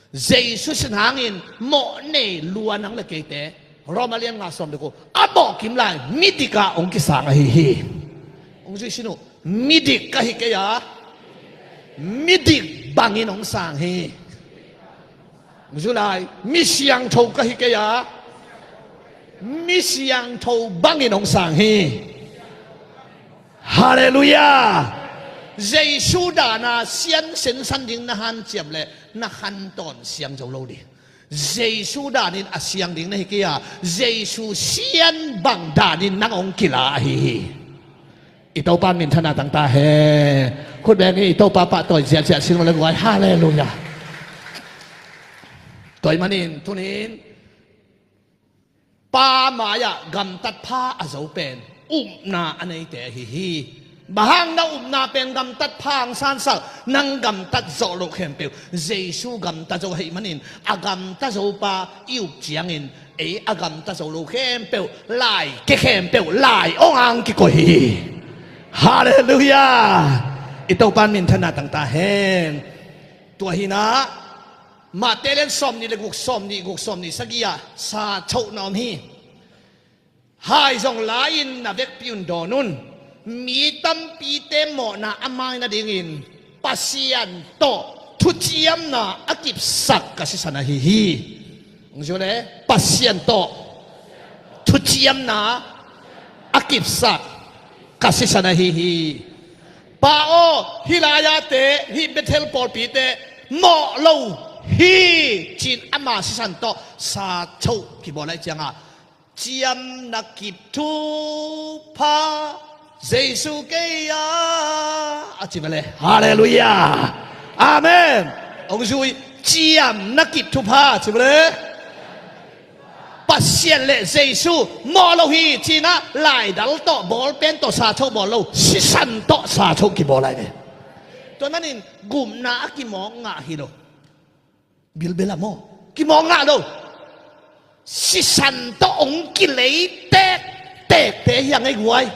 Jesu sin hangin mawh nei lua nang le keite, Roma lian nga sawm le kua, a mawh kim lai midik ah hong kisang ahi hi. Hong zui sin uh. Midik ka hi kei a, midik bangin hong sang hi. Hong zui lai. Mi siangtho ka hi kei a, mi siangtho bangin hong sang hi. Halleluiah. Jesu dana sian sensan ding na hanciam leh na hantawn siang zo lo ding. Jesu danin a siang ding na hi kei a, Jesu sian bang danin nang hong kila ahi hi. I Topa minthanna tangta hen. Khut beng i Topa pahtawi ziahziah sin ua le guai. Halleluiah. Tua ahih manin tunin Pa mai-ah gamtat pha a zo pen upna a neite ahi hi. Bang hang na upna pen gamtat pha hong sansak, nang gamtat zawh loh khempeuh Jesu gamta zo ahih manin, a gamta zo pa i up ciangin ei a gamta zo lo khempeuh, lai ke khempeuh lai ong ang kikoih hi. Halleluiah. I Topa minthanna tangta hen. Tua hi-in ah Mate lian sawmnih le guk, sawmnih guk, sawmnih sagih ah sa choh na om hi. Hai zong la-in na vekpi un dawn un. Mi tampite mawhna a mai nadingin Pasian tawh thuciamna a kipsak ka sisan ahi hi. Hong zui le, Pasian tawh thuciamna a kipsak ka sisan ahi hi. Pa aw, hih lai-ate, hih Bethel pawlpite mawh lo hi, ci-in ama sisan tawh sa choh kibawl lai ciangah, ciamna kip thupha Jesu kei a, a ci mah le. Halleluiah. Amen. Hong zui, ciamna kip thupha, ci mah le. Pasian le Jesu mawh lo hi, ci-in ah laidal tawh, bawlpen tawh sa choh bawl lo, sisan tawh sa choh kibawl lai ve. Tua manin gupna a kimawk ngah hi lo. Bilbel a maw? Kimawk ngah lo. Sisan tawh hong kilei tektekte hi hang ei guai.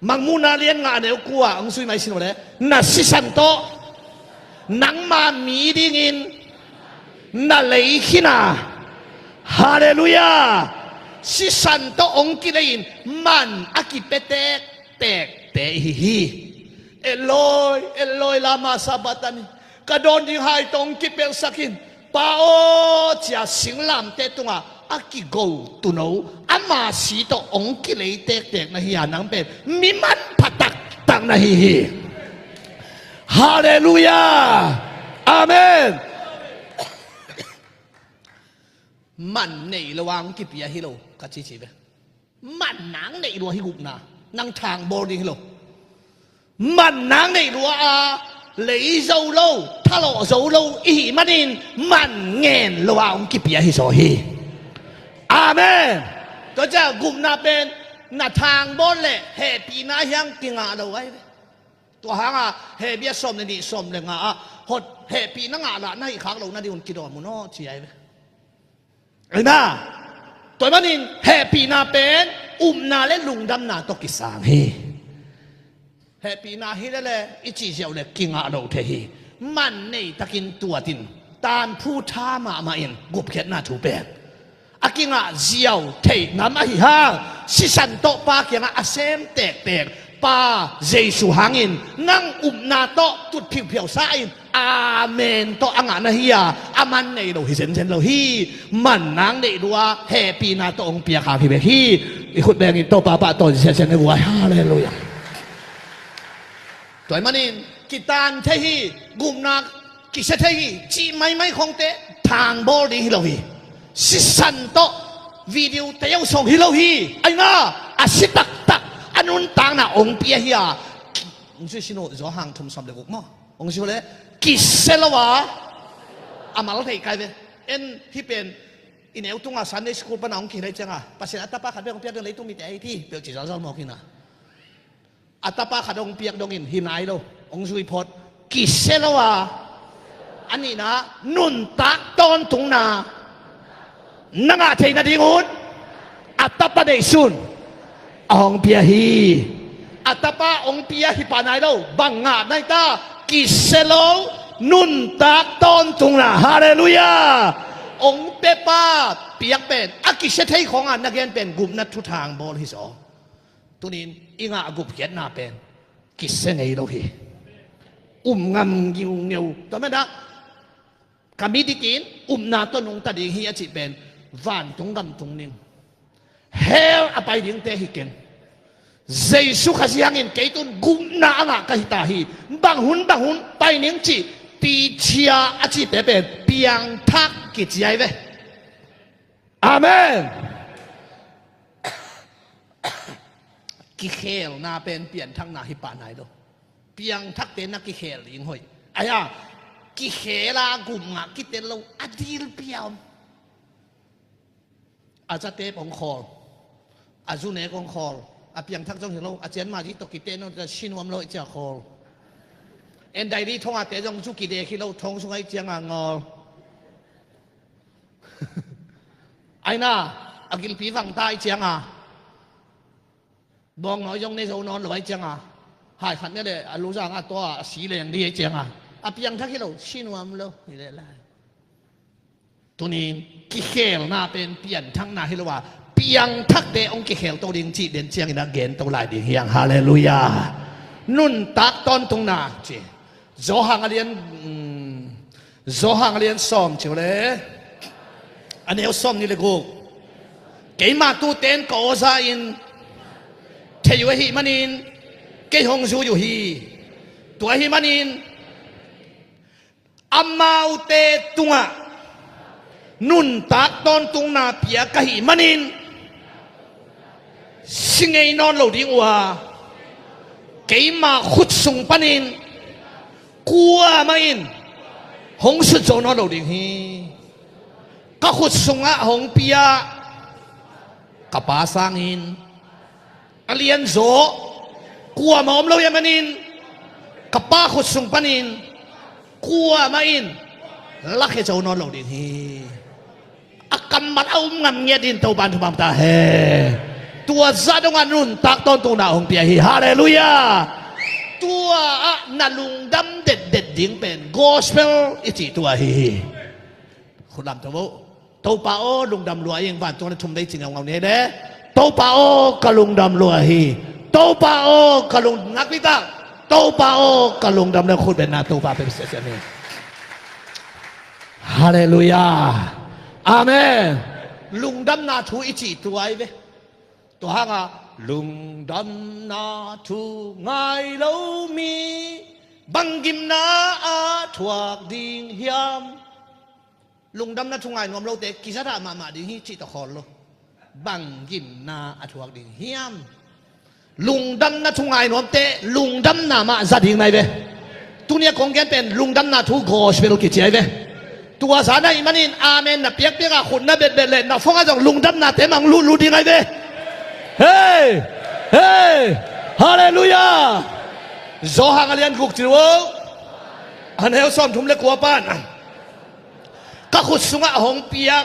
Mangmuhna lian nga a neu kua hong sui mai sin uh le. Na sisan tawh nangma mi dingin na lei khin a. Halleluiah. Sisan tawh hong kilei-in man a kipia tektekte ihi hi. Eloi, Eloi, lama sabakthani. Ka dawn ding hai tawh hong kipelsak in. Pa aw, ci-a singlamteh tungah a kigo tuuno, ama si tawh hong kilei tektek na hi a, nang pen mi manpha taktak na hi hi. Halleluiah. Amen. Man nei lo a hong kipia hi lo ka cici ve. Man nang neih lua hi gupna, nang thangbawl ding hi lo. Man nang neih lua a lei zo lo, thalawh zo lo ihih manin man ngen lo a hong kipia hi zaw hi. Amen. Tua ciang gupna pen na thangbawl le hehpihna hiang kingah lo ahi ve. Tua hanga Hebru sawm le nih, sawm le nga ah hot hehpihna ngah lah na hih khak lo nading un kidawm un aw ci ahi ve. Aina, tua manin hehpihna pen upna le lungdamna tawh kisang hi. Hehpihna hi lele i cih ziau le kingah lo thei hi. Man nei takin tuatin, tanphu tha mahmah in gupkhiatna thu pen a kingah ziau thei ngam ahi hang, sisan tawh Pa kiangah a sem tektek Pa Jesu hangin nang upna tawh tut phiuphiau sa in, amen tawh a ngah na hi a, a man nei lo hi zenzen lo hi. Man nang neih lua hehpihna tawh hong piak hang hi bek hi. I khut bengin Topa pahtawi ziahziah ni guai. Halleluiah. Tua ahih manin kitan thei hi, gupna kisia thei hi, cih maimai khongte thangbawl ding hi lo hi. Sisan tawh video tayau song hi lo hi. Aina, a si taktak a nuntakna hong pia hi a. Hong sui sin uh, Johan thum sawm le guk maw? Hong sui le kisia lo a, a mal thei kai ve. En hih pen i neu tunga Sunday school pana hong kihilai cianga, Pasian a tapa khat bek hong piak ding leitung mite ahi hi, peuh ci zawzaw mawk hi na. A tapa khat hong piak dongin hi nai lo, hong zui phot. Kisia lo a, a nihna nuntak tawntungna. Na ngah theih nadingun a Tapa neihsun a hong pia hi. A Tapa hong pia hi pah nai lo, bang ngah nai ta? Kisia lo, nuntak tawntungna. Halleluiah. Hong piapa piak pen a kisia thei khawngah na gen pen gupna thuthang bawl hi zaw. Tunin i ngah gupkhiatna pen kisia ngei lo hi. Um ngam ngiungeu. Tua mena ka mi dikin upna tawh nungta ding hi a cih pen vantung gam tung ning, hell a pai dingte hi keng. Jesu Khazih hangin kei tun gupna a ngah ka hi ta hi. Bang hun bang hun pai ning cih pichia a cihte pen piangthak kici hi ve. Amen. Kikhelna pen pianthakna hi pah nai lo. Piangthakte na kikhel ding hoih. Aia, kikhel a gum ngah kitel lo, a dil pia om. A zate hong khawl, a zu nek hong khawl, a piangthak zong hi lo, a cian ma zi tawh kite no ta si nuam lo i cia khawl. En daili thongate zong zu kidek hi lo, thong sung a i cianga ngawl. Aina, a gilpi vang ta i cianga bawng nawi zong ne zo nawn lo a i cianga, hai khat ne le a lu zanga tua a si leng di a i cianga, a piangthak hi lo, si nuam lo hi le lai. Tunin kikhelna pen pianthakna hi lo a, piangthakte hong kikhel to ding cih den ciangin a gen to lai ding hiang. Halleluiah. Nuntak tawntungna ci. Johan a lian, mm, Johan a lian sawm ci uh le, a neu sawm nih le guk. Keimah tute'n ka aw za in thei uh ahih manin kei hong zui uh hi. Tua ahih manin amaute tungah nuntak tawntungna pia ka hih manin si ngei nawn lo ding uh a, keima khut sung panin kuamah in hong sut zo nawn lo ding hi. Ka khut sungah hong pia ka Pa sangin a lianzaw kuamah om lo ahih manin ka Pa khut sung panin kuamah in lakhia zo nawn lo ding hi. A kammal a um ngam ngiat in Topa'n thupha ta hen. Tua zah dongah nuntak tawntungna hong pia hi. Halleluiah. Tua ah na lungdam detdet ding pen gospel i cih tua hi. Khut lam tho vo. Topa aw, lungdam lua ing. Vantung na thum dei ci ngaungau ni le. Topa aw, ka lungdam lua hi. Topa aw, ka lung ngak litak. Topa aw, ka lungdam le khut benna Topa pe siasia ni. Halleluiah. Amen. Lungdamna thu i cih tua hi ve. Tua hanga lungdamna thu ngai lo mi bang gimna a thuak ding hiam? Lungdamna thu ngai nuam lote kizat mahmah ding hi cih tawh khawl lo. Bang gimna a thuak ding hiam? Lungdamna thu ngai nuamte lungdamna mah za ding nai ve. Tuni a kong gen pen lungdamna thu gospel kici hi ve. Tua zan ahih manin amen na piakpiak a khut na betbet le na phone ah zong lungdamnate mang lutlut ding hi ve. Hei! Hei! Halleluiah! Johan a lian guk ci vo. A neu sawmthum le kua pan. Ka khut sungah hong piak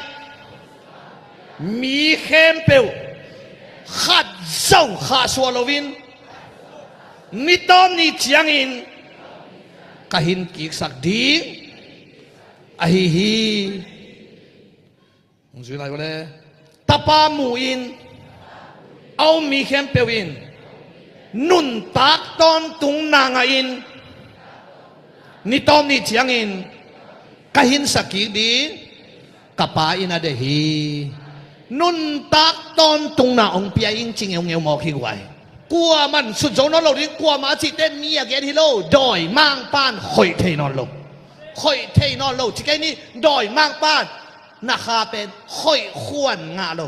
mi khempeuh khat zong khahsuah loin ni tawm ni ciangin ka hin kiksak ding ahi hi. Hong zui lai uh le. Tapa mu-in a um mi khempeuh in nuntak tawntungna ngahin ni tawm ni ciangin ka hinsak kik ding ka Pa in a deih hi. Nuntak tawntungna hong pia ing ci ngeungeu mawk hi guai. Kuaman sut zo nawn lo ding, kuamah a cihte mi a gen hi lo, dawimangpa'n khoih thei nawn lo. Khoih thei nawn lo ci kei ni. Dawimangpa'n na kha pen khoih khuan ngah lo.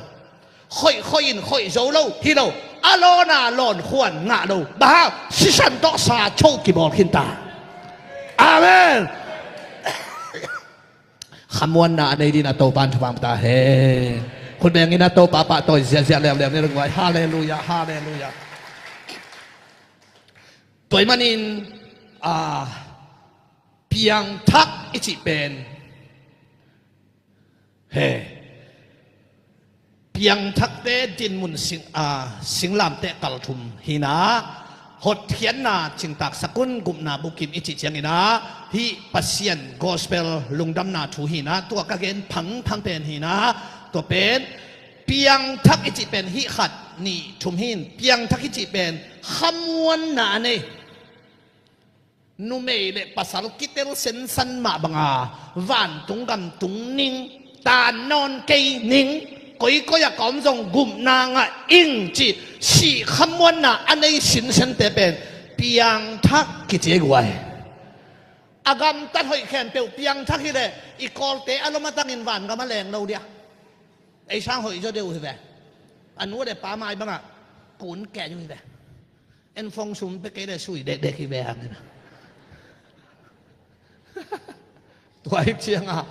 Khoih khoih in khoih zo lo hi lo. A lawn a lawn khuan ngah lo. Bang hang? Sisan tawh sa cho kibawl khin ta. Amen. Khamuanna a nei dingin a Topa'n thupha ta hen. Khut bengin a Topa pahtawi ziahziah leuleu ni lungduai. Halleluiah, halleluiah. Tua ahih manin, a, piangthak i cih pen, he, Piangthakte dinmun sing, a, singlamteh kalthum hi-in ah, hotkhiatna cingtaak sak un, gupna bukim i cih ciangin ah, hih Pasian gospel lungdamna thu hi-in ah, tua ka gen phangphang pen hi-in ah, tua pen piangthak i cih pen hih khat, nih, thum hi-in, piangthak i cih pen khamuanna a nei, numei le pasal kitel sensan mah banga, vantung gam tung ning, taan nawn kei ning, koikoi ah ka om zong gupna ngah ing cih, sih khamuanna a nei sinsente pen piangthak kici ei guai. A gamtat hoih khempeuh piangthak hileh i Kawlte a lom a tangin vangam a leng lo dia. Ei sang hoih zaw deuh hi ve. A nu le pa mai bangah kun kei uh hi ve. En fong sum pe kei le sui dekdek hi ve hang. Tua hi ciangah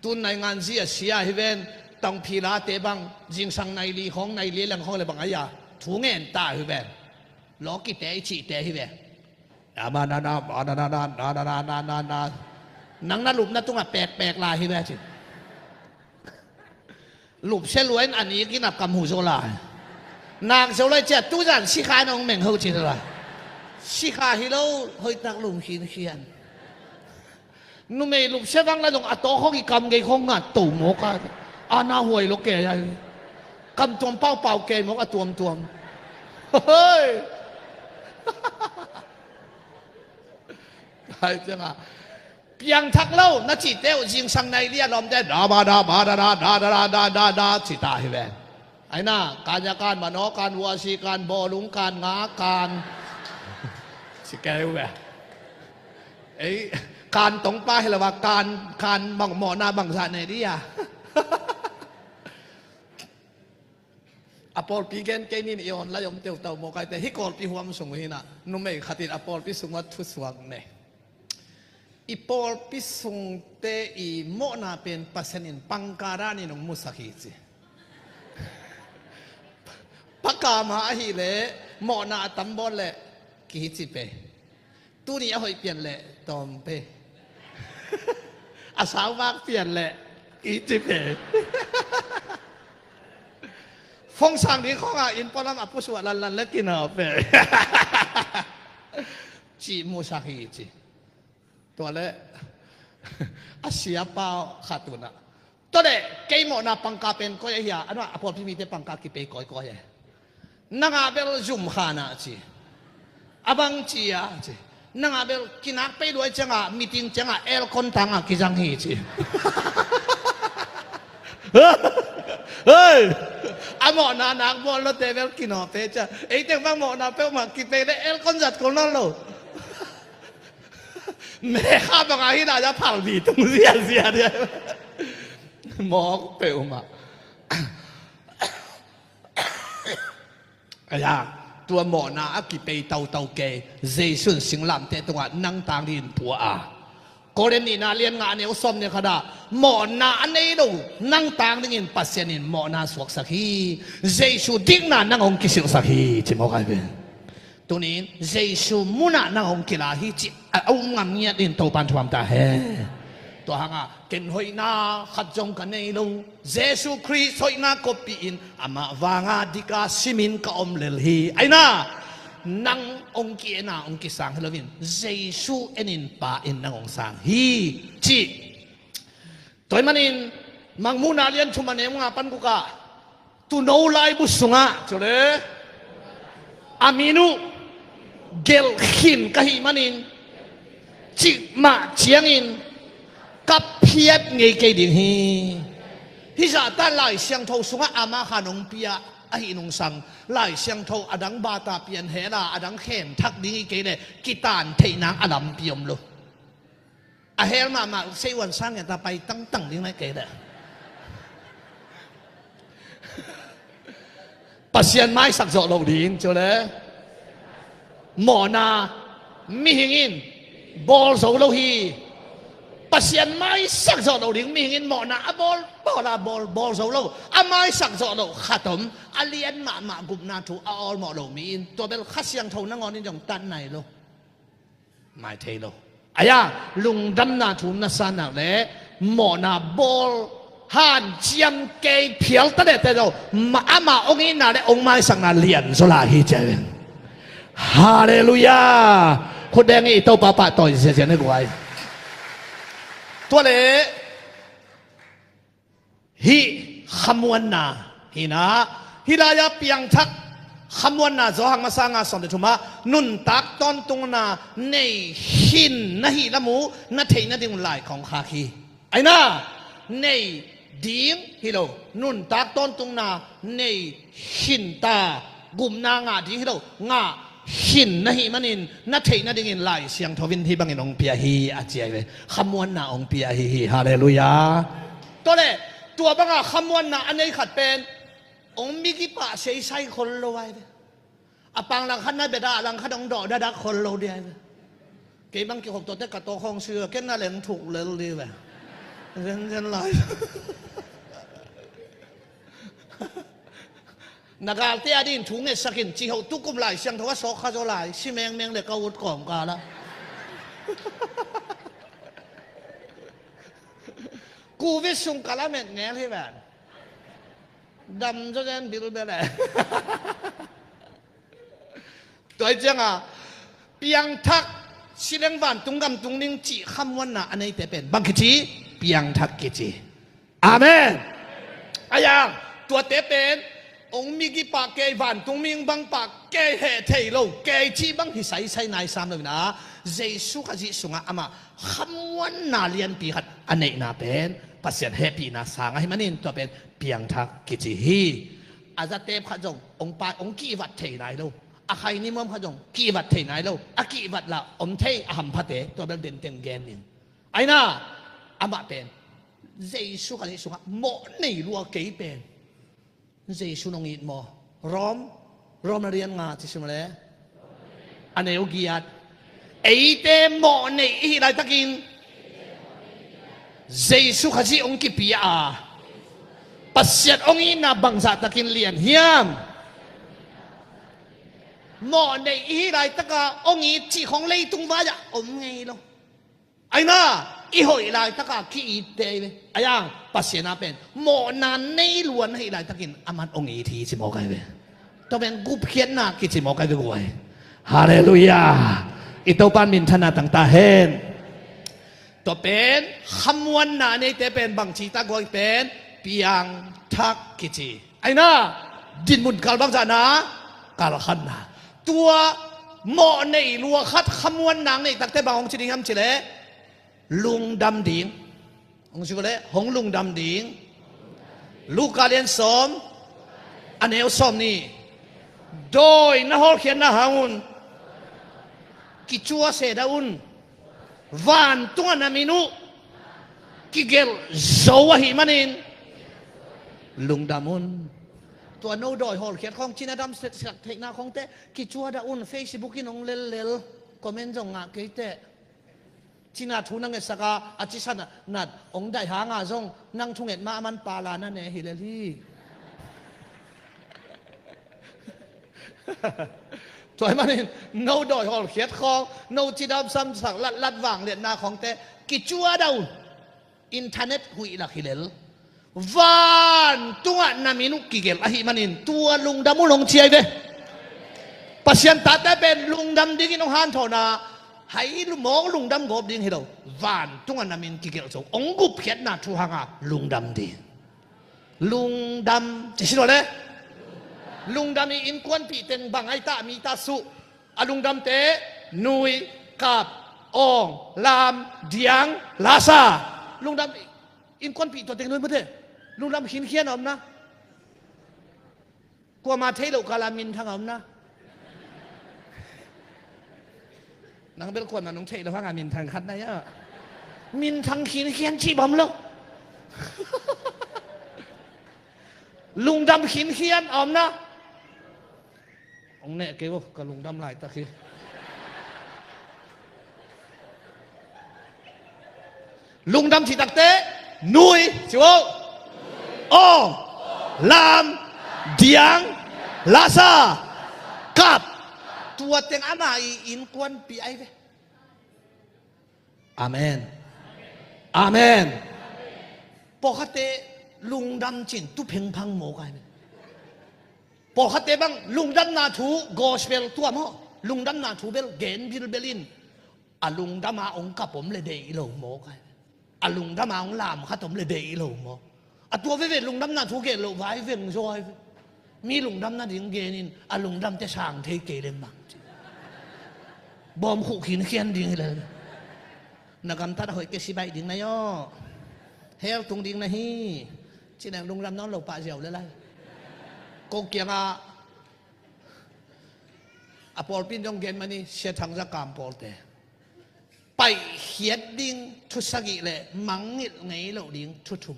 tun naingan zi a sia hi ven, tangphilate bang zingsang nai li khawng, nai li leng khawng le bang a ia thu ngen ta hi ven. Lawkite i cihte hi ve. Ama na na, ana na na, na na na na na na. Nang na lupna tungah pekpek lai hi ve ci. Lupsia lua in a nik in a kam hu zo lai. Nak zo lai cia tuzan sikha in a hong meng ho ci lai. Sikha hi lo, hoihtak lum khinkhian. Numei lupsia vang la zong a tawk khawng i kam gei khawng ngat to mawk a. A na huai lo kei a. Kam tuam paupau kei mawk a tuamtuam. Hoi. Hai ciangah piangthak lo na cihte uh zingsang nai li a lawmte da ba da ba da da da da da da da da ci ta hi ve. Aina kan ya kan manaw kan vuasi kan bawlung kan nga kan ci kei uh ve. Ei kan tongpa hi lo a kan kan bang mawhna bangzah nei li a. A pawlpi gen kei nin i awn lai om teutau mawkaite hi kawlpi huam sung uh hinah numei khatin a pawlpi sungah thusuak ne. I pawlpi sungte i mawhna pen Pasian in pangka danin hong musak hi ci. Pakama ahileh mawhna a tambawl leh kici pe. Tuni a hoih pian leh tawm pe. A sauvak pian leh kici pe. Fongsang ding khawngah inn pualam a pusuah lanlan le kinau pe. Cih musak hi ci. Tua le a siapa khat unah tua le kei mawhna pangka pen koi ahi a, a nuah a pawlpi mite pangka kipei kawikawi e. Nangah bel zumkhanah ci. A bang ci a ci. Nangah bel kinak pei luai ciangah meeting ciangah aircon tangah kizang hi ci. Hei! A mawhna nak bawl lote bel kinawte cia. Eiteng bang mawhna peuhmah kipei le aircon zat kul nawn lo. Mekha bangah hi lai a phalbi tung ziazia dia. Mawk peuhmah. Aya, tua mawhna a kipei tautau kei Jesu in singlamteh tungah nang tang dingin pua a. Korin nihna lian nga a neu sawm ne khat ah mawhna a nei lo nang tang dingin Pasian in mawhna suaksak hi. Jesu dikna nang hong kisilhsak hi ci mawk ai ve. Tunin Jesu munah nang hong kila hi ci a um ngam ngiat in Topan thuam ta he. Tua hanga ken hoihna khat zong ka nei lo. Jesu Khrist hoihna koppih in amah vanga dika simin ka om lel hi. Aina nang hong ki-ena hong kisang hi loin Jesu enin pa in nang hong sang hi. Cih. Tua hih manin Mangmuhna lian thum a neu nga pan gukah tuuno laibu sungah cule a min uh gelh khin ka hih manin cikmah ciangin ka phiat ngei kei ding hi. Hih zahtan Lai Siangtho sungah ama khan hong pia ahi nungsang Lai Siangtho a dang bata pianhela a dang khen thak ding hi kei le kitan theihna a lampi om lo. A hel mahmah uh seiuan sang ngiat a pai tangtang ding lai kei le Pasian maisak zawh loh ding cule mawhna mihing in bawl zo lo hi. Pasian maisak zawh loh ding mihing in mawhna a bawl bawl a bawl bawl zo lo a maisak zawh loh khat om a lian mahmah gupna thu a awlmawh lo mi in tua bel Kha Siangtho nangawn in zong tan nai lo. Mai thei lo. Aya lungdamna thu na sa nak le mawhna bawl Hanciam kei phial ta leh te zo, ma-, amah hong itna le hong maisakna lian zaw lai hi ci a hi. Halleluiah. Khut beng i Topa pahtawi ziazia ni guai. Tua leh hih khamuanna hi na, hih lai-a piangthak khamuanna Johan masa nga sawm le thum ah nuntak tawntungna nei khin na hih lam uh na theih nading lai kong khak hi. Aina, nei ding hi lo, nuntak tawntungna nei khin ta, gupna ngah ding hi lo, ngah khin na hih manin na theih nadingin Lai Siangtho in hih bangin hong pia hi a ci a hi ve. Khamuanna hong pia ahi hi. Halleluiah. Tua leh tua banga khamuanna a nei khat pen hong migipah seisai khol lo a hi ve. A pang langkhat na bia dah, a langkhat hong dawh dadak khol lo ding a hi ve. Kei bang kikhop tuate ka tawk hong si ve, ken na leng thuk lel ding ve. Zenzen lai. Na galte a dingin thu ngetsak in, ci hoh, tukum Lai Siangtho a sawk kha zaw lai, si mengmeng le ka ut kawmkal ah. Covid sung ka lamet ngel hi ven. Dam zaw zen bilbel e. Tua hi cianga piangthak, si leng vantung gam tung ding cih khamuanna a neite pen bang kici? Piangthak kici. Amen. Ayang, tuate pen hong migipah kei, vantung mihing bang pah kei, heh thei lo kei cih bang hi saisai nai sam lo ina, Jesu Khazih sungah amah khamuanna lianpi khat a neihna pen Pasian hehpihna sang ahih manin tua pen piangthak kici hi. A zatep khat zong hong pai, hong kihvat thei nai lo. A khai nimuam khat zong kihvat thei nai lo. A kihvat lah om thei, a hamphate, tua bel denteng gen ning. Aina, amah pen Jesu Khazih sungah mawh nei lua kei pen Jesu nong it maw? Rom, Rom a lian nga ci sim le, a neu giat. Eite mawh nei i hih laitakin Jesu Khazih hong kipia a, Pasian hong itna bangzah takin lian hiam? Mawh nei i hih laitaka hong it cih khong leitung vai-ah om ngei lo. Aina, i hoih laitaka ki-itte i ve. Ayang, Pasian a pen mawhna nei luan ahih laitakin aman hong it hi ci mawk ai ve. Tua pen gupkhiatna kici mawk ai ve guai. Halleluiah. I Topan minthanna tangta hen. Tua pen khamuanna neite pen bangci ta guai pen piangthak kici. Aina, dinmun kal bangzahna kalkhanna. Tua mawh nei lua khat khamuanna nei takte bang hong ci ding hiam cileh, lungdam ding. Hong ci ko leh hong lungdam ding. Luka lian sawm, a neu sawm nih. Dawi na hawlkhiatna hang un kicua se dah un. Vantungah na min uh kigelh zo ahih manin lungdam un. Tua no dawi hawlkhiat khawng cina dam sak theihna khawngte kicua dah un. Facebook in hong lellel, comment zong ngah kei teh. Cina thu na ngetsak a, a cisan a nat hong daih hanga zong nang thunget mah a man pala na ne hi lel hi. Tua ahih manin no dawi hawlkhiat khawng, no cidam samsak latlat vangliatna khawngte kicua dah un. Internet huih lak hi lel. Vantungah na min uh kigelh ahih manin tua lungdam un hong ci ai ve. Pasian tate pen lungdam dingin hong hanthawn a, hai lu mawk lungdam gawp ding hi lo. Vantungah na min kigelh zo, hong gupkhiatna thu hanga lungdam ding. Lungdam ci si lo le. Lungdam i innkuanpih teng bang ai ta, mi ta suh. A lungdamte nui, kap, awng, lam, diang, lasa. Lungdam innkuanpih tua teng nui mute. Lungdam khinkhian a om na. Kuama thei loh kala minthang a om na. Nang bel kuama nong thei loh hanga minthang khat na ia. Minthang khinkhian cih bam lo. Lungdam khinkhian a om na. Hong neh kei vo, ka lungdam laitak hi. Lungdam cih takte nui ci vo. Aw, lam, diang, lasa, kap. Tua teng ama i innkuanpih ai ve. Amen. Amen. Pawlkhatte lungdam cin tu phengphang maw kai ve. Pawlkhatte bang lungdamna thu gospel tua maw, lungdamna thu bel gen bilbel in, a lungdama hong kap om le deih lo maw kai ve. A lungdama hong lam khat om le deih lo maw. A tua veve lungdamna thu gen loh vai veng zaw ai ve. Mi lungdam nading genin a lungdamte sang thei kei leng bang ci. Bawm khuh khinkhian ding hi lel. Na gamtat a hoih kei si baih ding na hi aw. Hell tung ding na hi. Ci neng lungdam nawn lo pah ziau le lai. Ko kiangah a pawlpi in zong gen mani Sia Thang Za Kam pawlte. Paihkhiat ding thu sagih le mangngilh ngei loh ding thu thum.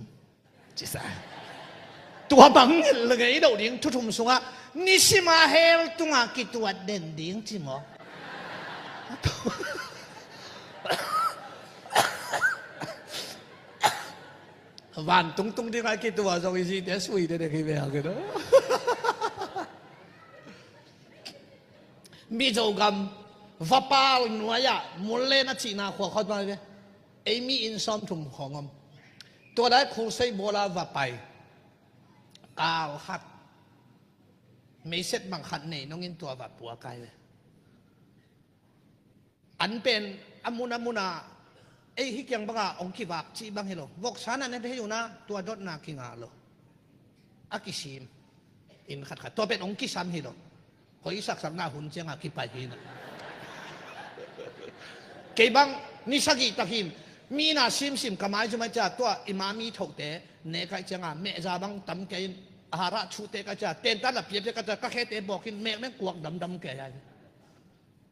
Cisa. Tua mangngilh ngei loh ding thu thum sungah nisima hell tungah kituat den ding ci maw? Vantung tung dingah kituat zong i zite sui dede kei ve a kei no. Mizo gam Vapal nuai-ah Mullen a cihna khua khawng pai ve. Ei mi inn sawmthum khawng om. Tua lai khulsei bawla va pai. Kal khat meiset bang khat nei nongin tua va pua kai ve. An pen a mun a muna ei hi kiang banga hong kivak cih bang hi lo. Voksa na ne thei una tua dotna kinga lo. A kisim inn khatkhat tua pen hong kisam hi lo. Hoi saksakna hun cianga kipai hi na. Kei bang ni sagih takin mi na simsim ka mai zumai cia tua i ma mi thote ne kai cianga mehza bang tam kei in a harah chute ka cia tentan la piapia ka cia ka khete bawkin mekmeng kuak damdam kei ai.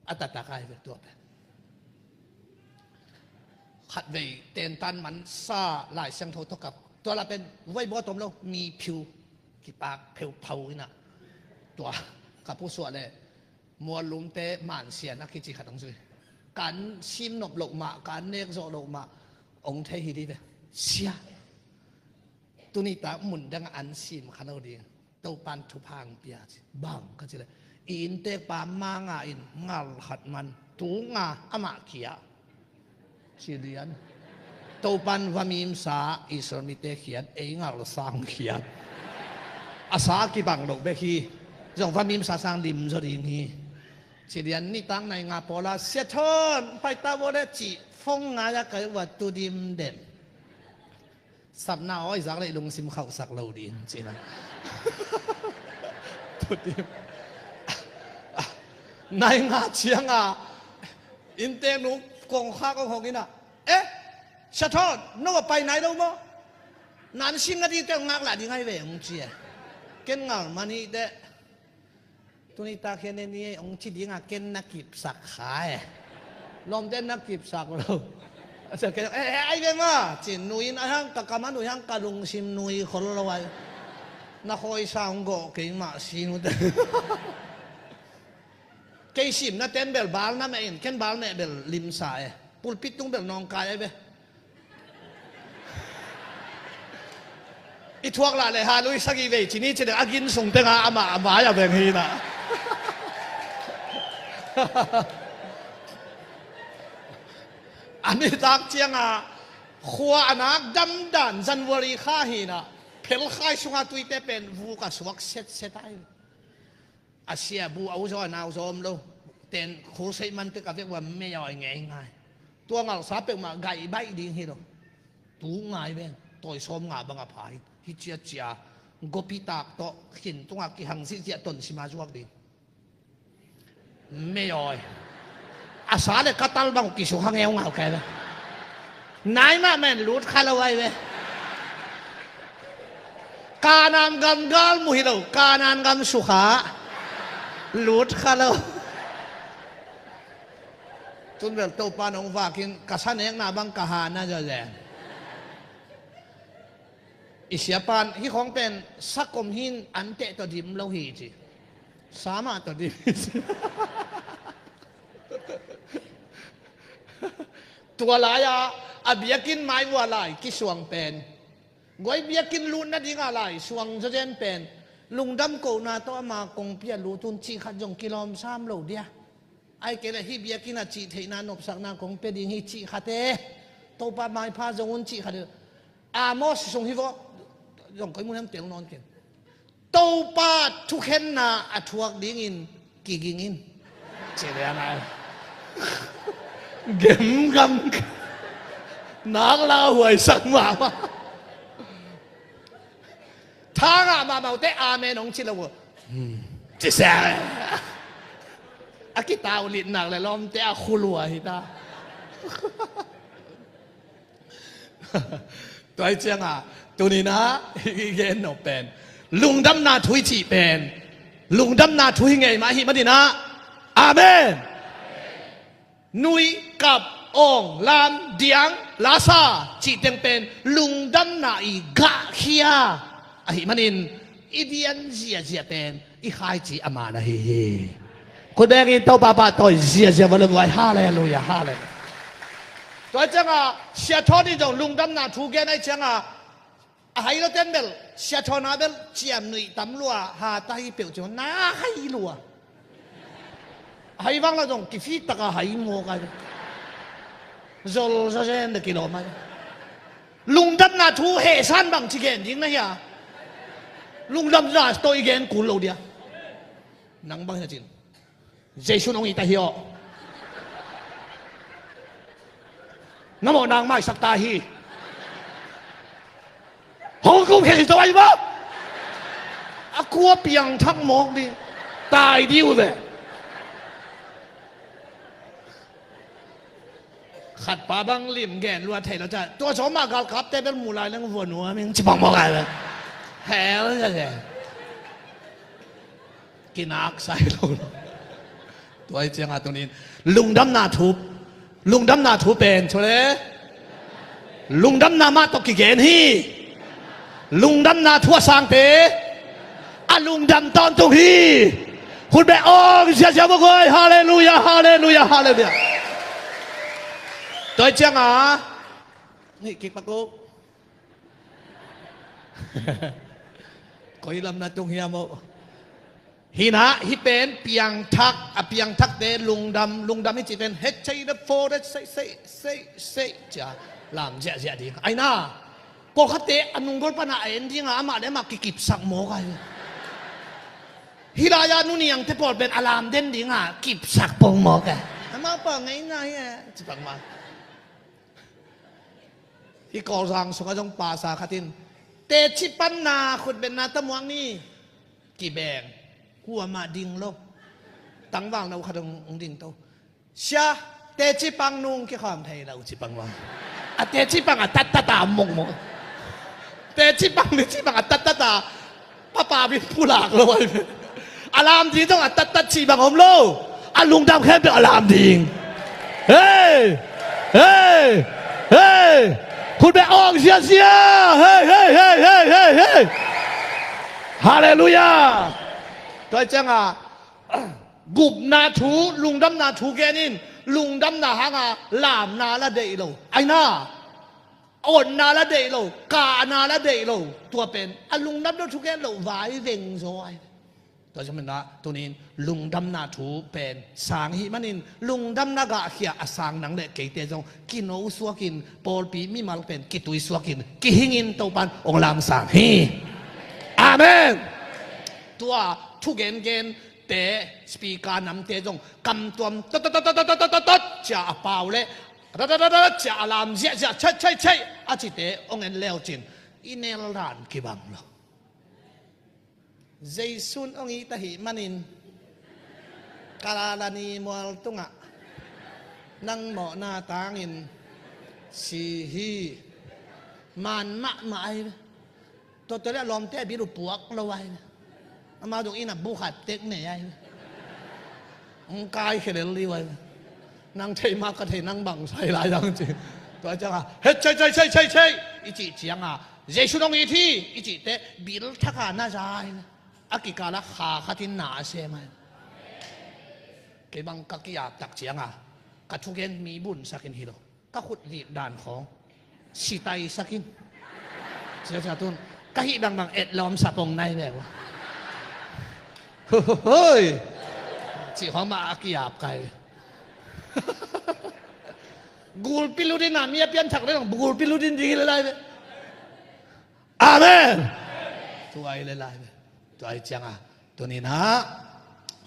A taktak ai ve tua pen. Khatvei tentan mansa Lai Siangtho tawh kap tua la pen vuai bawt om lo mi phiu kipak pheuphau ina. Tua ka pusuah le muallumte mansian a kici khat hong zui. Kan simnop loh mah kan nek zawh loh mah hong thei hi dih ve. Sia tuni tak mun dang an sim kha lo ding. Topan thupha hong pia ci bang ka ci le i inntekpa manga in ngal khat man tu nga amah kia ci lian. Topan va mimsa Israel mite khiat ei ngal sang khiat. A sa kibang loh bek hi. Zong va mimsa sang lim zaw ding hi. Ci lian nitak nai nga pawla Sia Thawn paita vua le ci fong ngai a kai ua tudim den. Sapna awi zak leh lungsim khauhsak lo ding cina. Tudim. Nai nga cianga innte nu kongkha kong hong ina. Eh, Sia Thawn no a pai nai lo maw? Nan sim nga dite ngak lah ding ai ve hong ci e. Ken ngal mani te. Tuni tak hian e ni hong ci dinga ken na kipsak kha e. Lawmte na kipsak lo. A cia ken e e ai ve ma cin nuin a hang ka kama nui hang ka lungsim nui khol lo ai. Na khawisa hong gawh kei mah si nute. Kei simna ten bel bal na meh in ken bal meh bel limsa e. Pulpit tung bel nawngkai ai ve. I thuak lah le ha lui sagih vei cini cini a gin sung tenga amah a mai a veng hi na. A nitak cianga khua a nak damdan January kha hi na. Phelkhai sunga tuite pen vuk a suak setset ai. A sia bu a uzaw a nauzaw om lo. Ten khulseih man tek a vek ua mei a oi ngei ngai. Tua ngalsa peuhmah gaih baih ding hi lo. Tu ngai ven tawi sawm nga bang a pha hi. Hi cia cia gopi tak tawh khin tunga kihang zihziah ton sima zuak ding. Mei a oi. A sa le ka tal bang kisuk hang eu ngal kai ve. Nai mah men lut kha lo ai ve. Kanan gam gal mu hi lo Kanan gam sukha. Lut kha lo. Tun bel Topa nong vakin ka sa nekna bang ka hana zazen. I siapan hi khong pen sakom hin an teh tawh dim lo hi ci. Sama tawh dim hi ci. Tua lai-a a biakinn mai vua lai kisuang pen guai biakinn lut nadinga lai suang zazen pen lungdam kohna tawh ama kongpi a lut un cih khat zong kilawm sam lo dia. Ai kei le hih biakinn a cih theihna nopsakna kong pia ding hi cih khat e. Topa maipha zong un cih khat e. Amos sung hi vawh. Zong koi mun hiam tel nawn ken. Topa thukhenna a thuak dingin kiging in. Ci lian ai. Gemgam. Nak lauhuaisak mahmah. Thangah mahmah uh teh amen hong ci lo uh. Hmm. Ci sia. A kitau litnak le lawmte a khulua hi ta. Tua hi ciangah tuni-in ah i gen nop pen lungdamna thu i cih pen lungdamna thu hi ngei mah ahih manin ah. Amen. Nuih, kap, awng, lam, diang, lasa cih teng pen lungdamna i gahkhia ahih manin i dian ziazia pen i khaici a man ahi hi. Khut bengin Topa pahtawi ziazia vua le vuai. Halleluiah, halleluiah. Tua ciangah Sia Thawn in zong lungdamna thu gen ahih ciangah a hai lo ten bel Sia Thawn a bel ciamnuih tam lua, ha ta hi peuh ciang na hai lua. A hai vang la zong kifik taka hai mawk ai. Zol zazen de kilawm ai. Lungdamna thu hehsan bang ci gen ding na hia? Lungdamna tawh i gen kul lo dia. Nang bang hi na cin Jesu in hong it ta hi aw. Na mawhna hong maisak ta hi. Hong kum khia hi zo ai maw? A kua piangthak mawk ding. Tai ding uh ve. Khatpa bang lim gen lua thei lo ca. Tua sawm mah galkapte bel mu lai leng vua nuam ing ci pang mawk ai ve. Hell ya ve. Kinak sai lo lo. Tua hi ciangah tuni-in lungdamna thu, lungdamna thu pen cu le lungdamna mah tawh kigen hi. Lungdamna thu a sangte a lungdam tawntung hi. Hun beh awng ziazia vua guai. Halleluiah, halleluiah, halleluiah. Tua hi ciangah hih kik pak uh. Koi lam na tung hiam uh? Hi na, hih pen piangthak, a piangthakte lungdam, lungdam hi cih pen hecei na fo de sei sei sei sei cia lam ziahziah ding. Ai na, pawlkhatte a nunggol pana a en dinga amah le amah kikipsak mawk ai. Hih lai-a nuniangte pawl pen a lam den dinga kipsak pong mawk ai. Amah pa ngeina hi e, ci pak mah. Hih Kawlzang sungah zong pasa khat in teci panna khutbetna tamuak ni. Kibeng. Kuamah ding lo. Tangval no khat hong ding to. Sia, teci pang nung kikhawm thei lo ci pang ua. A teci pang a tattat a mokmok. Teci pang ni ci pang a tattat a papa bin pulak lo ai. A lam ding zong a tattat cih bang om lo. A lungdam khempeuh a lam ding. Hei! Hei! Hei! Khut beh awng ziazia. Hei, hei, hei, hei, hei, hei. Halleluiah. Tua ciangah gupna thu, lungdamna thu gen in. Lungdamna hanga lamna la deih lo. Ai na. Awtna la deih lo, kahna la deih lo. Tua pen a lungdam lo thugen lo vai veng zaw ai. Tua zong mena tunin lungdamna thu pen sang hih manin lungdamna gahkhia a sang nang le keite zong kino suakin pawlpi mimal pen kitui suakin kihingin Topan ong lamsang hi. Amen. Tua thugengen te speaker namte zong kamtuam tot tot tot tot tot tot cia a pau le Rararara cia a lam ziahziah, chai chai chai a cite hong en leucin i nel dan kibang lo. Jesu in hong it ahih manin Kalalani mual tungah nang mawhna tangin si hi. Man mahmah ai ve. Tua tua le a lawmte a bil uh puak lo ai ve. Amau dong inn ah bu khat tek nei ai ve. Hong kai khelel liu ai ve. Nang thei mah ka thei nang bang sai lai dang ci. Tua ciangah he chei chei chei chei chei i cih ciangah Jesu dong i thi i cih teh bil thak a na za ai ve. A kikal ah kha khat in na a sem ai ve. Kei bang ka ki-ap tak ciangah ka thugen mi bunsak in hi lo. Ka khut vik dan khawng sitaisak in. Sia sia tun ka hih bangbang etlawm sapong nai ve uh. Hoi. Cih khawng mah a ki-ap kai ve. Gulpi lutin a mi a pianthak le gulpi lutin ding hi le lai ve. Amen. Tua i le lai ve. Tua i cianga tuninah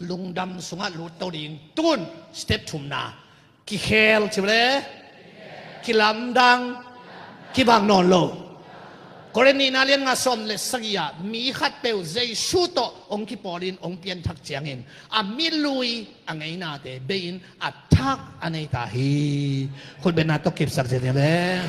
lungdam sungah lut to ding. Tun step thumna kikhel ci le kilamdang kibang nawn lo. Korin nihna lian nga sawm le sagih ah mi khat peuh Jesu tawh hong kipawl in hong pianthak ciangin a milui a ngeinate bei-in a thak a nei ta hi. Khutbetna tawh kipsak zel ni le.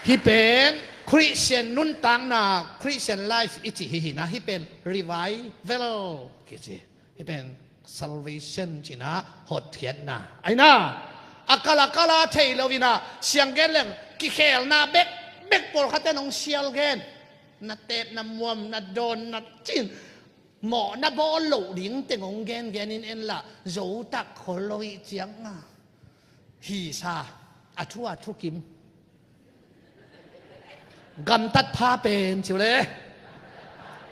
Hih pen Khristian nuntakna, Khristian life i cih hi hina, hih pen revival kici. Hih pen salvation cina hotkhiatna aina. A kal a kal a thei lo ina siang gen leng kikhelna bek bek pawlkhatte nong sial gen. Na tep na muam na dawn na cin mawh na bawl loh ding teng hong gengen in en lah zo tak khol lo ih cianga. Hi sa a thu a thukim. Gamtat pha pen ciu le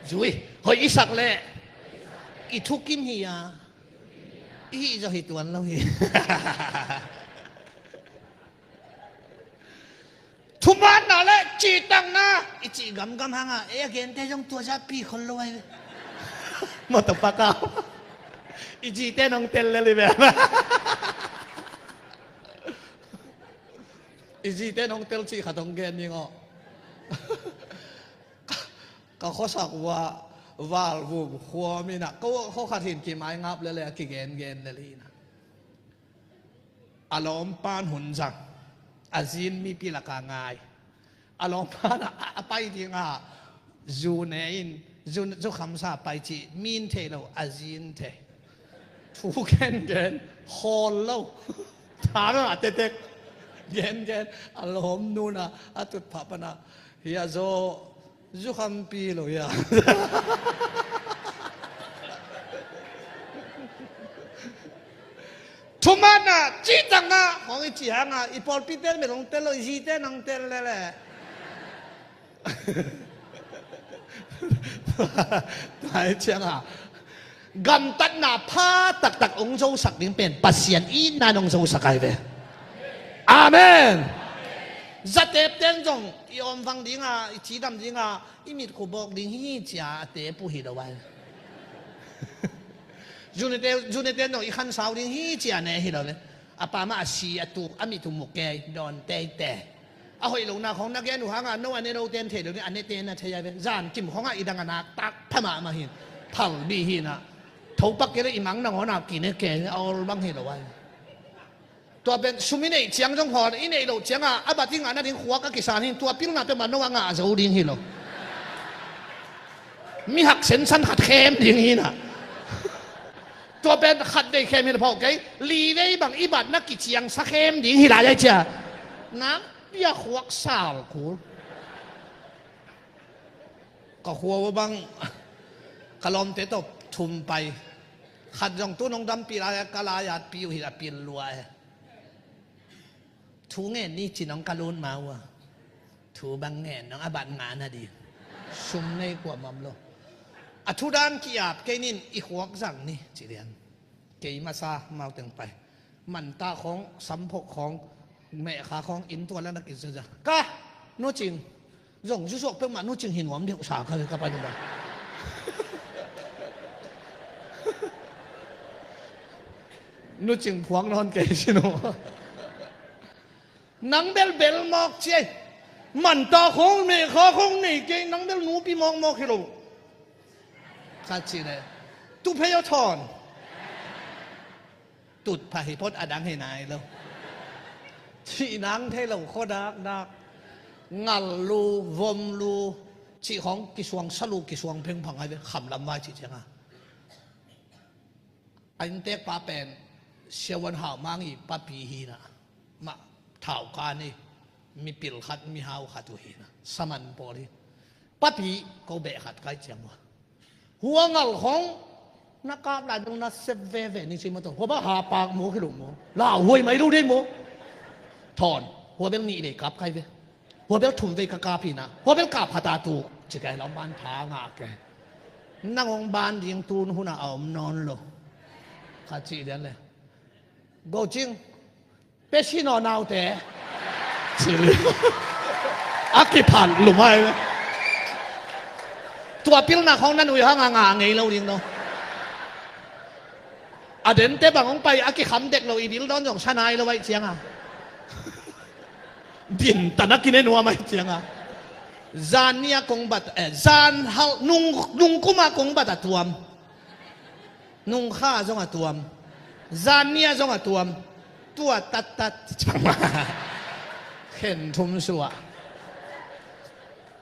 zui hoih i sak le i thukim hi a. I hih zaw hi tuan lo hi. Thumanna le cihtakna i cih gamgam hanga ei a gente zong tua zah pi khol lo ai ve. Mawtaw pakau i zite nong tel lel i ve. I zite nong tel cih khat hong gen ning aw. Ka khuasak uh ah valvum khuam inah ko khuakhat hin kimai ngap lele a kigengen lel hinah. A lawmpan hun zang a zin mipi laka ngai. A lawmpan a pai dinga zu ne in zu khamsa pai cih min thei lo a zin thei. Thu gengen hawl lo. Thana a tetek gengen a lawm nuna a tutphah pana hi a zaw. Zukhampi lo ia. Thumanna cihtakna hong i cih hanga i pawlpite mit hong tel lo i zite nong tel lele. Tua i cianga gamtatna pha taktak hong zosak ding pen Pasian itna in hong zosak ai ve. Amen. Zatepten zong i omvang dinga i cidam dinga i mitkhu bawk ding hi cia a tep uh hi lo ai. Zuneten zong i khansau ding hi cia ne hi lo ve. A pa mah a si a tuk a mit uh mu kei dawn teitei. A hoih lohna khong na gen uh hanga no a ne note an thei lo ding a nete na thei a ve. Zan kim khongah i dang a nak tak pha mahmah hin phalbi hinah thopak kei le i mang nangawn a kine kei a ol bang hi lo ai. Tua pen sum i neih ciang zong hawn i neih loh cianga a bat i ngah nading khuak a kisan hin tua pilna peuhmah no a ngah zo ding hi lo. Mi hak sensan khat khem ding hinah. Tua pen khat vei khem hi lo phawh kei li vei bang i bat na kiciangsa khem ding hi lai ai cia. Nak pia khuak sal kul. Ka khua uh bang ka lawmte tawh thum pai. Khat zong tu nong dampi lai a ka lai at pi uh hi a pil lua e. Thu ngen ni ci nong ka lun ma uh a thu bang ngen nong a bat nga na di. Sum nei kuamam lo. A thu dan ki-ap kei nin i khuak zang ni ci lian. Kei masa mau teng pai. Manta khong samphok khong mehkha khong inn tua lana kizaza ka nu cing. Zong zuzuak peuhmah nu cing hi nuam deuh sa ka ka pai nuam. Nu cing phuak nawn kei si nu. Nang bel bel mawk ciai. Manta khong mehkha khong nei kei nang bel nupi mawkmawk hi lo. Ka ci le tuphei aw thawn. Tutphah hi phot a dang hi nai lo. Cih nang thei lo khuadakdak. Ngal lu vom lu cih khawng kisuang sa lu kisuang phengphang ai ve khamlam vai cih cianga. A inntek pa pen siavuan hau mang i papi hina mah thau kan i mipil khat mihau khat uh hina saman pawl hi. Papi ko beh khat kai ciang uh a hua ngal khong na kap lai dong na sep veve ni ci maw tawh hua bang hapak maw khi lo maw lau huai mai lo dei maw. Thawn hua bel nih vei kap kai ve. Hua bel thum vei ka kap hina hua bel kap khat a tuk ci kai lam ban pha ngah ke. Nang hong ban ding tun hun a a om nawn lo. Kha ci lian le go cing. Pe si naw naute. Ci li a kiphat lumai ve. Tua pilna khawng na nuih hanga ngah ngei lo ding no. A dente bang hong pai a kikham dek lo i bil dawn zong sa nai lo aih cianga. Din tana kine nuam aih cianga. Zan nia kong bat, eh, zan hal, nung, nung kuma kong bat a tuam. Nungkha zong a tuam. Zan nia zong a tuam. Tua tattat. Khen thum suah.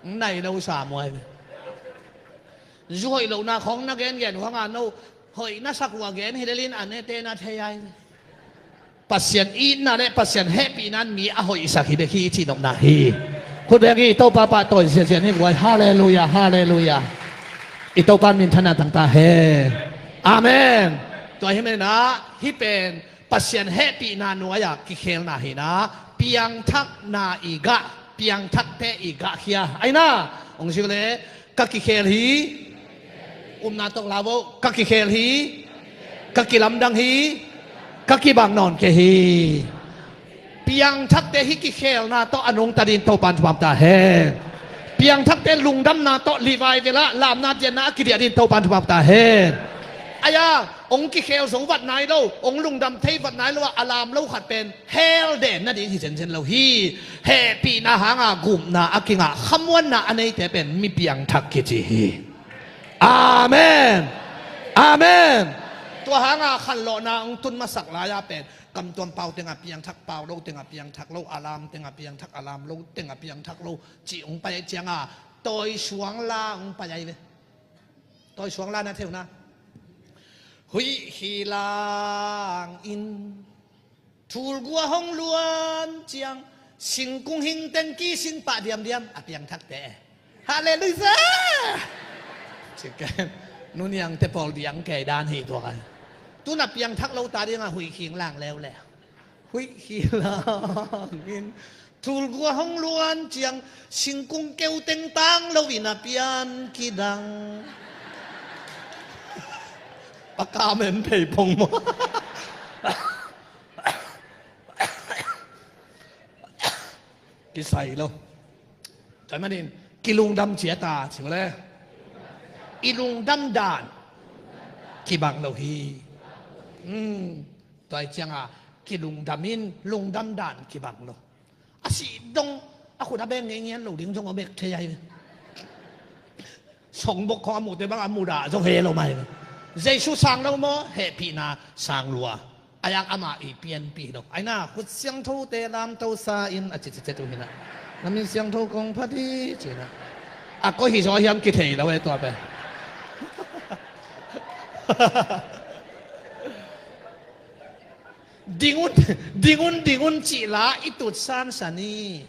Nai lo sa muai. Zu hoih lohna khawng na gengen uh hanga no hoih na sak uh a gen hi lelin a nete na thei ai. Pasian itna le Pasian hehpihna in mi a hoihsak hi bek hi i cihnopna hi. Khut beng hi. Topa pahtawi siasia ni guai. Halleluia, halleluia. I Topa minthanna tangta he. Amen. Tua hi menah hih pen Pasian hehpihna nuai-a kikhelna hina, piangthakna i gah, piangthakte i gahkhia aina. Hong zil le, ka kikhel hi. Umna tawh lau vo. Ka kikhel hi. Ka kilamdang hi. Ka kibang nawn kei hi. Piangthakte hih kikhelna tawh a nungta dingin Topan thupha ta hen. Piangthakte lungdamna tawh livai velah lamna tianna a kidiah dingin Topan thupha ta hen. Aia, hong kikhel zo vat nai lo, hong lungdam thei vat nai lo a, a lam lo khat pen hell den nading hi zenzen lo hi. Hehpihna hanga gupna a kingah khamuanna a neite pen mi piangthak kici hi. Amen. Amen. Tua hanga khanlawhna hong tun masak lai-a pen kamtuam pau tengah piangthak, pau lo tengah piangthak lo, a lam tengah piangthak, a lam lo tengah piangthak lo cih hong pai aih cianga tawi suang la hong pai ai ve. Tawi suang la na theu na. Huih khi lang in thulgua hong luan ciang singkung hingteng kising pah diamdiam a piangthakte. Halleluia. Ciken nuniangte pawl diang kei dan hi tua kan. Tuna piangthak lo ta dinga huih khing lang leuleu. Huih khi lang in thulgua hong luan ciang singkung keuteng tang loin a pian kidang. A kamen phei pong maw? Kisai lo. Tua manin kilungdam ciata ci le. I lungdam dan kibang lo hi. Hmm. Tua cianga kilungdam in lungdam dan kibang lo. A sih dong a khut a beng ngei ngian lo ding zong a bek thei ai. Songbok khong a mute bang a mudah zong he lo mai. Jesu sang lo maw? Hehpihna sang lua. A yang ama i pianpih lo. Aina khut siangthote lamto sa in a cicicet uh hina. Na min siangtho kong phat hi cina. A koi hi zaw hiam kithei lo e tua pe. Dingun, dingun, dingun cih la i tut sansan hi.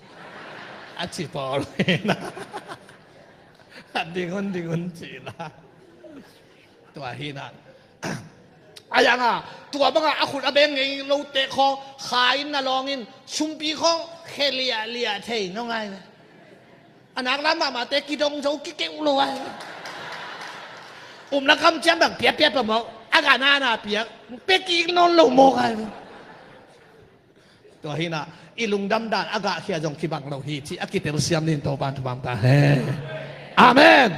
A ci pawl hina. Dingun, dingun cih la. Tua hina. A yanga tua banga a khut a beng ngei lote khawng khain na lawngin sumpi khawng khe liahliah thei no ngai. A nak lam mahmahte kidong zo kikeuh lo a. Umna kam ciang bang piakpiak pamawh a gah nana piak pia kik nawn lo mawk a. Tua hina i lungdam dan a gahkhia zong kibang lo hi ci a kitelsiam nin Topan thupha ta he. Amen.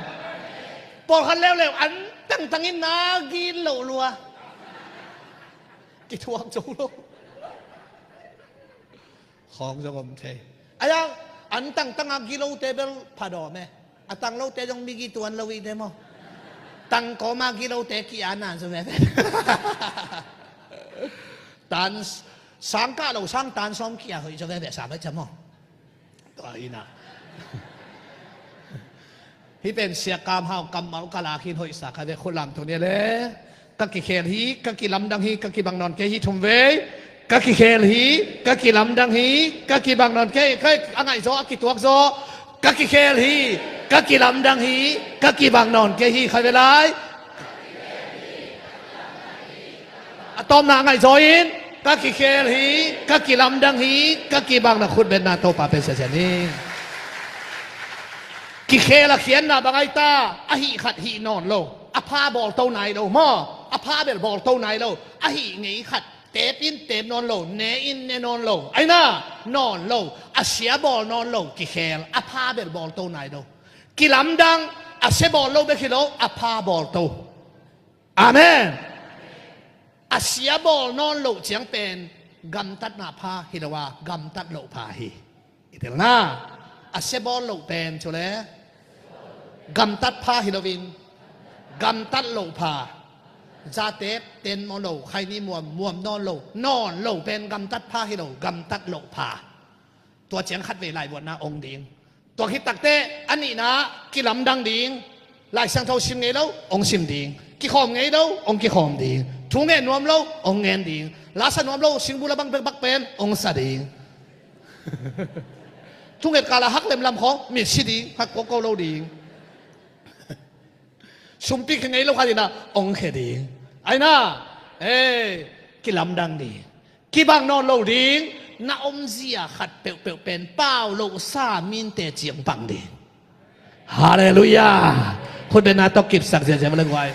Pawlkhat leuleu an tangtangin na gin lo lua. Kithuak zo lo. Khawng zong om thei. Aia, an tangtanga gilote bel phadawm e. A tanglote zong migi tuan lo ite maw? Tangkawma gilote kia nan zo veve. Tan sangkah lo sang tan sawm kia hoih zo veve sa bai ca maw? Tua ina. Hih pen siakam hau kammal ka lak hin hoihsa kha ve khut lam tung nia le. Ka kikhel hi, ka kilamdang hi, ka kibang nawn kei hi thum vei. Ka kikhel hi, ka kilamdang hi, ka kibang nawn kei. Ka a ngaih zaw, a kituak zaw. Ka kikhel hi, ka kilamdang hi, ka kibang nawn kei hi kha ve lai. A tawpna a ngaih zaw in, ka kikhel hi, ka kilamdang hi, ka kibang na khut betna Topa pe siasia ni. Kikhel a khianna bang ai ta, a hih khat hih nawn lo, a pha bawlto nai lo maw, a pha bel bawlto nai lo, a hih ngei khat tep in tep nawn lo, ne in ne nawn lo, aina nawn lo, a sia bawl nawn lo, kikhel a pha bel bawlto nai lo. Kilamdang, a sia bawl lo bek hi lo, a pha bawl to. Amen. A sia bawl nawn loh ciang pen gamtatna pha hi lo a, gamtat loh pha hi. I telna, a sia bawl loh pen cu le gamtat pha hi loin gamtat loh pha. Zate ten maw lo, khaini muam, muam nawn lo, nawn lo pen gamtat pha hi lo, gamtat loh pha. Tua ciang khatvei laivuanna ong ding. Tua khit takteh a nihna kilamdang ding. Lai Siangtho sim ngei lo, ong sim ding. Kikhawm ngei lo, ong kikhawm ding. Thu ngen nuam lo, ong ngen ding. Lasa nuam lo, singbula bang bek bak pen ong sa ding. Thunget kala hak lemlam khaw, mit si ding, hak koko lo ding. Sumpi khe ngei lo khat inah ong khe ding. Aina, eh, kilamdang ding. Kibang nawn lo ding, na omzia khat peuhpeuh pen pau lo sa minte ciang bang ding. Halleluiah. Khutbetna tawh kipsak ziazia va le guai.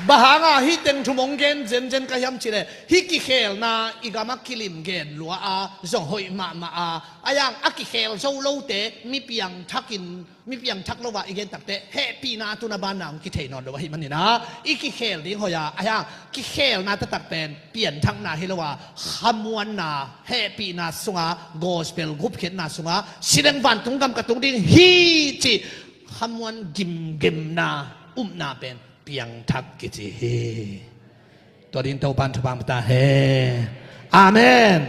Bang hanga hih teng thum ong gen zenzen ka hiam cihleh, hih kikhelna i gama kilim gen lua a, zong hoih mahmah a, a yang a kikhel zo lote mi piangthakin, mi piangthak lo a i gen takteh hehpihna tuna banna hong kithei nawn lo ahih maninah i kikhel ding hoih a, a yang kikhelna taktak pen pianthakna hi lo a, khamuanna, hehpihna sunga, gospel gupkhiatna sunga, sileng vantung gam ka tung ding hi cih khamuan gimgimna upna pen piangthak kici hi. Tua ding Topan thupha ta hen. Amen.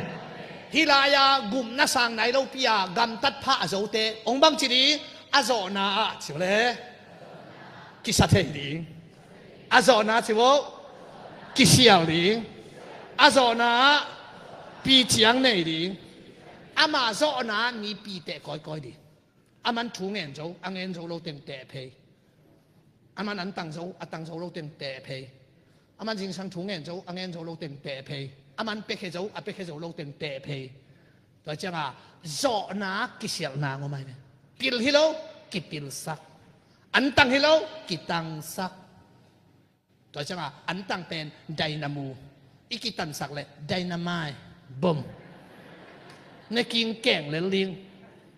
Hih lai-a gupna sang nai lopi-a gamtat pha a zote ong bangci ding, a zawhna ah ci le kisa thei ding. A zawhna ci vo, kisial ding. A zawhna ah pi ciang nei ding. Ama zawhna mi pi teh kawikawi ding. Aman thu ngen zo, a ngen zo lo teng teh phei. Aman an tang zo, a tang zo lo teng teh phei. Aman zingsang thu ngen zo, a ngen zo lo teng teh phei. Aman piakhia zo, a piakhia zo lo teng teh phei. Tua cianga zawhna kisialhna ngawmai ve. Pil hi lo, kipilsak. An tang hi lo, kitangsak. Tua cianga an tang pen dynamo. I kitansak le dynamite bom. Neking keng lel ding.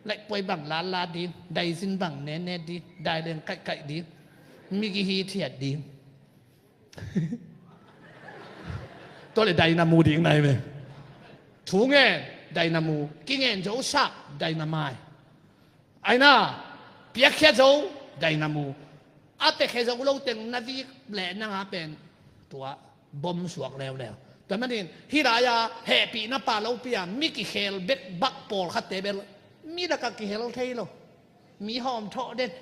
Laihpuai bang lala ding. Daizin bang nene ding. Daileng kaihkaih ding. Migi hi thiat ding. Tua le dynamo ding nai ve. Thu ngen dynamo. Kingen zo sak dynamite. Aina, piakhia zo dynamo. A piakhia zo lo teng na vik le nanga pen tua bom suak leuleu. Tua manin hih lai-a hehpihna pha lopi-a mi kikhel bek bak pawlkhatte bel mi lakah kihel thei lo. Mi hawm thawh den.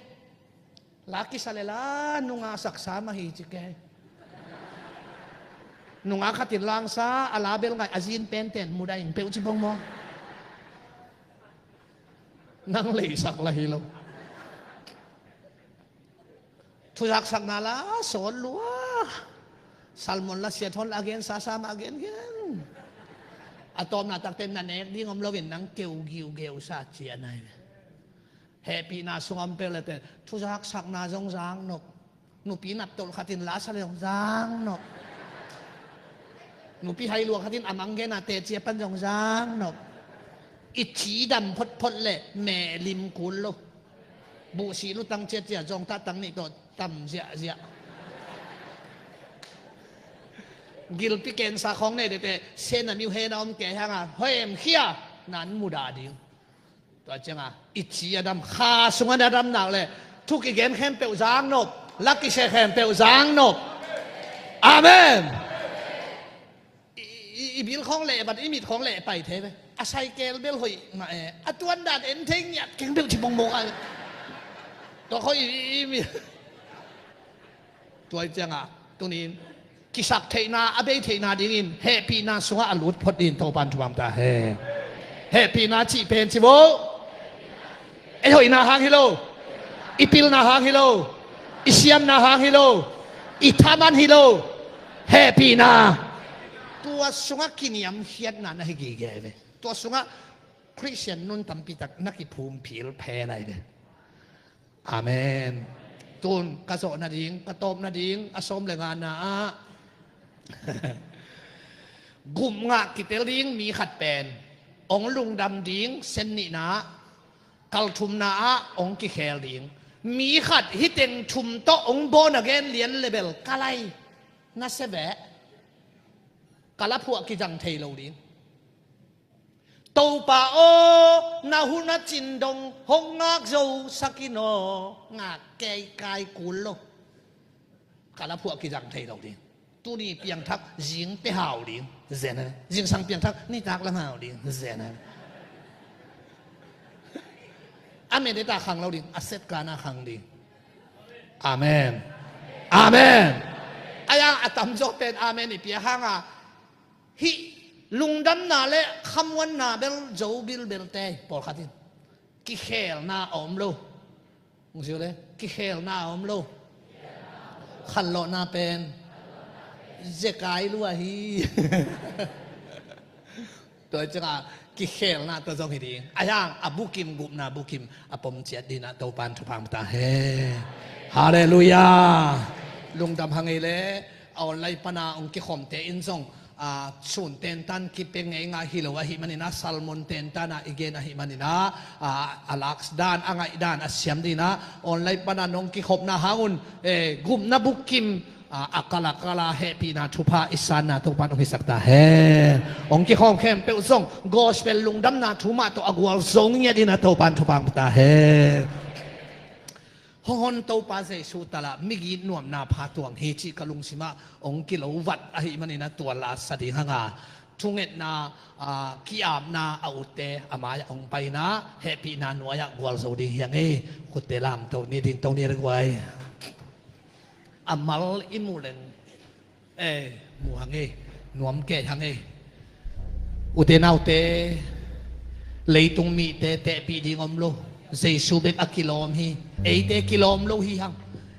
La kisa le la nunga saksa mah hi ci ke. Nunga khatin langsa a la bel ngai a zin penten mudah in peuh ci bong maw? Nang leisak la hi lo. Thuzaksakna la sawn lua. Salmon la siat hon la a gen sasa mah a gengen. A tawpna takte na nek ding om loin nang keu giugeu sa ci a nai. Hehpihna sungah om peuh lete thuzaksakna zong zang nop. Nupi naptolh khatin lasa le zong zang nop. Nupi hailua khatin a mang gena teci a pan zong zang nop. I cidam photphot le mehlim kul lo. Buhsih lutang ciacia zongtah tang nih tawh tam ziahziah. Gilpi kensa khawng nei tete sena miu hena om kei hanga hoem khia nan mudah ding. Tua cianga i ci a dam, kha sungah na dam nak le thu kigen khempeuh zang nop, la kise khempeuh zang nop. Amen. I, i, i bil khawng leh ban i mit khawng leh pai thei ve. A saikel bel hoih mah e, a tuan dan en thei ngiat keng bel ci bongmong a. Tua khawng i, i, i, i. Tua i cianga tunin kisak theihna a bei theihna dingin hehpihna sungah a lut phot dingin Topan thupha ta he. Hehpihna cih pen ci vo. Ei hoihna hang hi lo. I pilna hang hi lo. I siamna hang hi lo. I thaman hi lo. Hehpihna. Tua sungah kiniamkhiatna na hi gige ve. Tua sungah Khristian nun tampi tak na kiphumphil phen ahi ve. Amen. Tun ka zawh nading, ka tawp nading a sawm le ngana ah gupngah kitel ding mi khat pen hong lungdam ding sen nihna ah Talthumna ah hong kikhel ding. Mi khat hih teng thum tawh hong born again lian le bel ka lai. Na se ve. Ka laphuah kizang thei lo ding. Topa aw, na hun a cin dong hong ngak zo sak in aw, ngak kei kai kul lo. Ka laphuah kizang thei lo ding. Tuni piangthak zing te hau ding. Zen a. Zingsang piangthak nitak lam hau ding. Zen a. A men deta khang lo ding. A set kana khang ding. Amen. Amen. Aya a tamzaw pen amen i pia hanga. Hih lungdamna le khamuanna bel zo bilbelte pawlkhat in kikhelna a om lo. Hong zio le, kikhelna a om lo. Khanlawhna pen zekai lua hi. Tua ciangah kikhelna tua zong hi ding. A hiang a bukim gupna bukim a pom ciat dinah Topan thupha ta he. Halleluiah. Lungdam hang ei le a online pana hong kikhawmte in zong a, sun tentan kipia ngeingai hi lo ahih maninah, sermon tentanah i gen ahih maninah, a, a lak dan a ngaih dan a siam dinah online pana nong kikhopna hangun, e, gupna bukim, a, a kalakala hehpihna thupha i sanna Topan hong hisak ta he. Hong kikhawm khempeuh zong gospel lungdamna thu mah tawh a gualzo ngiat dinah Topan thupha ta he. Hong hon Topa Jesu talah migit nuamna pha tuang hi cih ka lungsimah hong kilo vat ahih maninah tua la sa ding hanga thungetna, a, ki-apna a utte a mai-ah hong paina hehpihna nuai-ah gualzo ding hi hang ei. Khutte lamto ni dingto ni a guai. A mal i muh leng. E, mu hang ei, nuam kei hang ei. Ute naute, leitung mite tehpih ding om lo. Jesu bek a kilawm hi. Eite kilawm lo hi hang.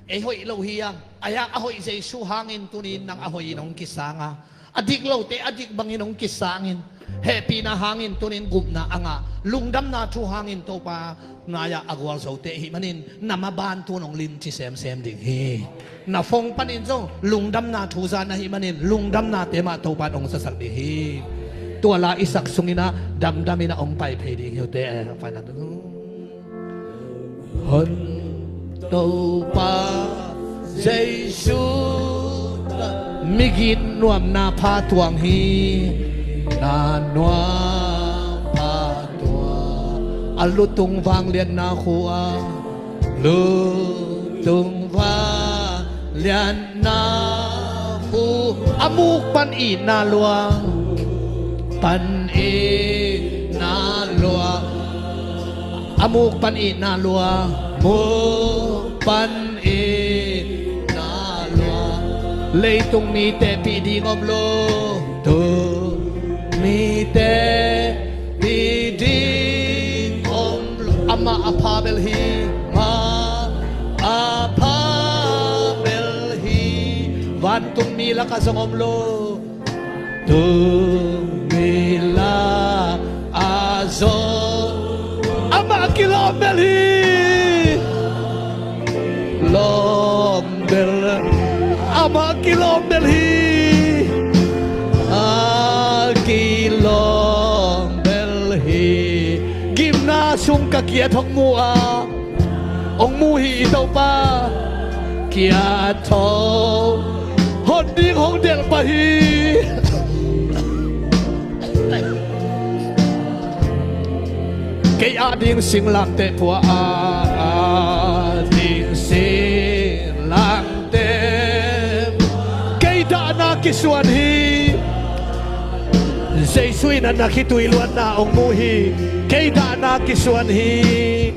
Ei hoih lo hi hang. A hiang a hoih Jesu hangin tunin nang a hoihin hong kisanga, a dik lote a dik bangin hong kisangin, hehpihna hangin tunin gupna a ngah, lungdamna thu hangin Topa nai-ah a gualzote ahih manin na maban tun hong limci semsem ding hi. Na phone panin zong lungdamna thu zan ahih manin lungdamnate mah Topan hong zasak ding hi. Tua la i sak sunginah damdaminah hong pai phei ding hi ute. Hon Topa Jesu, migit nuamna pha tuang hi. Na nuam pha tuang a lutung vangliatna khua, lutung vangliatna khu a muk pan itna luang, pan itna luang, a muk pan itna luang, muk pan itna luang. Leitung mite pih ding om lo, tung mite pih ding om lo. Amah a pha bel hi, amah a pha bel hi. Vantung mi lakah zong om lo, tung mi lakah zong. Amah kilawm bel hi. Lawm bel. Amah kilawm bel hi. A kilawm bel hi. Gimna sung ka kiat hong mu a, hong mu hi i Topa. Kiat hong hon ding hong delh pah hi. Kei a ding singlamteh pua a, a ding singlamteh, kei dahna kisuan hi. Jesu in a na khitui luatna hong mu hi. Kei dahna kisuan hi.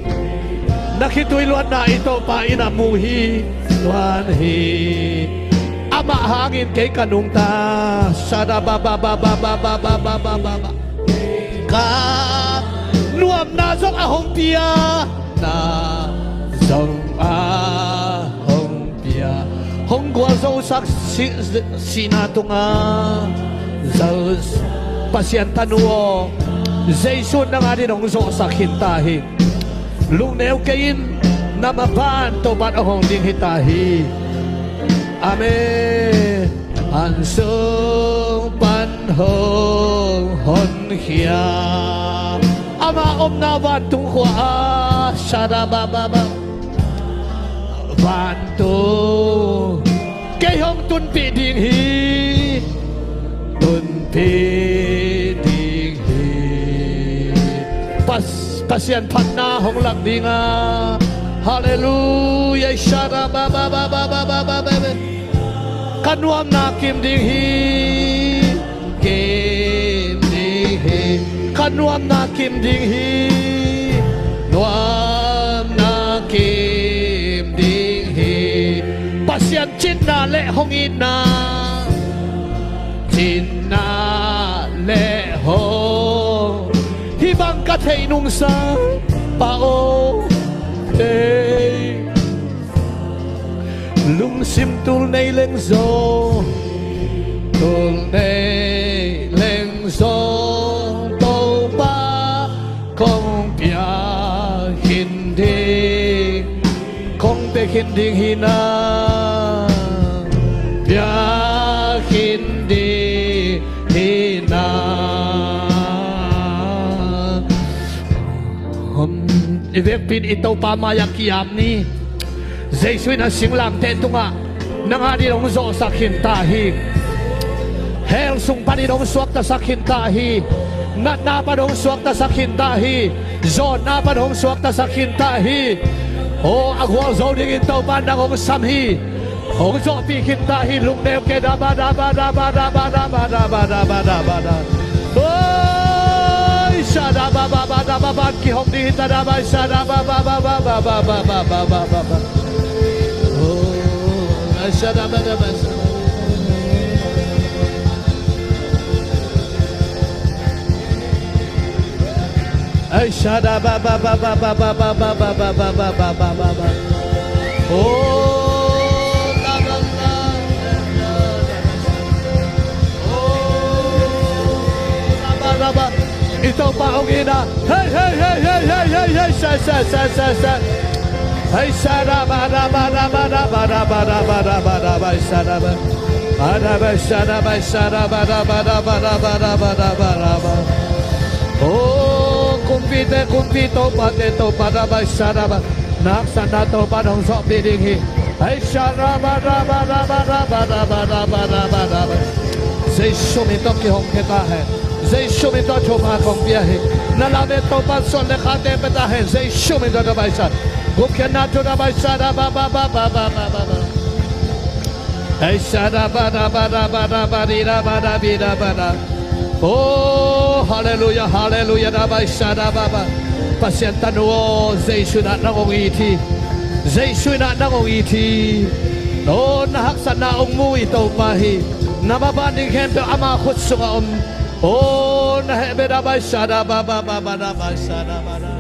Na khitui luatna i Topa in a mu hi. Luan hi. Amah hangin kei ka nungta. Sada ba ba ba. Ka nuamna zong a hong pia. Na zong a hong pia. Hong gualzosak si, sihna tunga. Zo Pasian tanu aw. Jesu nang adin hong zawhsak khinta hi. Lungneu kei in, na maban Topan a hong ding hita hi. Amen. An sung pan hong honkhia. Ama omna vantung khua ah, shada ba ba ba. Vantung kei hong tunpih ding hi. Tunpih ding hi. Pas-, Pasian phatna hong lak ding a. Halleluiah. Shada ba ba ba. Ka nuamna kim ding hi. Kim ding hi. Ka nuamna kim ding hi. Nuamna kim ding hi. Pasian cinna le hong itna. Cinna le hong. Hih bang ka theih nungsa. Pa aw. Thei. Lungsim tul nei leng zong, tul nei leng zong, Topa kong pia khin ding, kong pia khin ding hi na, pia khin ding hi na. Hom, i vekpi in i Topa mai-ah ki-ap ni. Jesu in a singlamteh tungah nang a dingin hong zawhsak khin ta hi. Hell sung panin hong suaktasak khin ta hi. Natna pan hong suaktasak khin ta hi. Zawnna pan hong suaktasak khin ta hi. Aw, a gualzo dingin Topa nang hong sam hi. Hong zawhpih khin ta hi. Lungneu kei da ba da ba da ba da ba da ba da ba da ba da ba da. Oi, shada ba ba ba da ba ba, kihong ding hi ta da ba, shada ba ba ba. Oh, shada ba da ba, shada. Ai, shada ba ba ba. Oh, la ba ba. Oh, la ba la ba. I Topa hong itna. Hey, hey, hey, hey, hey, hey, hey, sa, sa, sa, sa, sa. Hey, shada ba da ba da ba da ba da ba da ba da ba da ba, shada ba. Ba da ba, shada ba, shada ba da ba da ba da ba da ba da ba da ba. Oh, kumpite kumpi, topate topa, da ba, shada ba. Na haksatna Topa in hong zawhpih ding hi. Hei, shada ba da ba da ba da ba da ba da ba da ba da ba. Jesu min tawh kihong khia ta hen. Jesu min tawh thupha kong pia hi. Na lamet Topa in suan le khate pia ta hen. Jesu min tawh, da ba, shada. Gupkhiatna thu, da ba, shada ba ba ba ba ba ba ba ba. Ei, shada ba da ba da ba da ba di da ba da bi da ba da. Oh, halleluiah, halleluiah, da ba shada ba ba. Pasian tanu aw, Jesu in ah nang hong it hi. Jesu in ah nang hong it hi. Oh, na haksatna hong mu i Topa hi. Na maban ding khempeuh ama khut sungah om. Oh, na heh beh, da ba shada ba ba ba ba da ba shada ba da.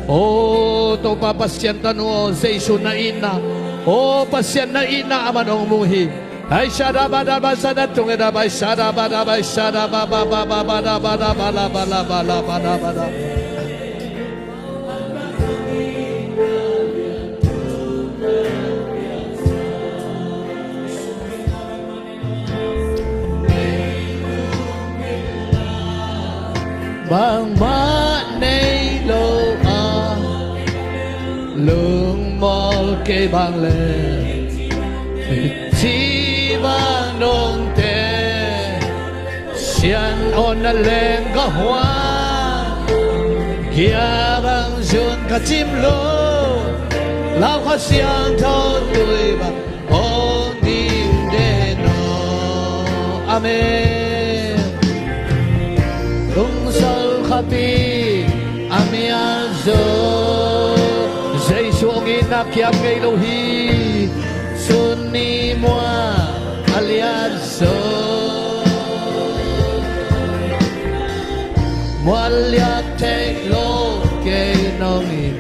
Oh, Topa Pasian tanu aw, Jesu na itna. Oh, Pasian na itna aman hong mu hi. Ai, shada ba da ba, shada tung e da ba, shada ba da ba, shada ba ba ba ba ba da ba da ba la ba la ba la ba da ba da. Bangmah nei lo a, lungmuang kei bang leh, mithi vang nong teh, Sian aw na leng ka huan, kia bang zun ka cim lo, Lau Kha Siangtho tui bang hong dim den aw. Amen. Lungsol khapi a mial zo, Jesu hong itna kiam ngei lo hi. Sun ni mual a liat zo, mual liat theih lo kei nong it.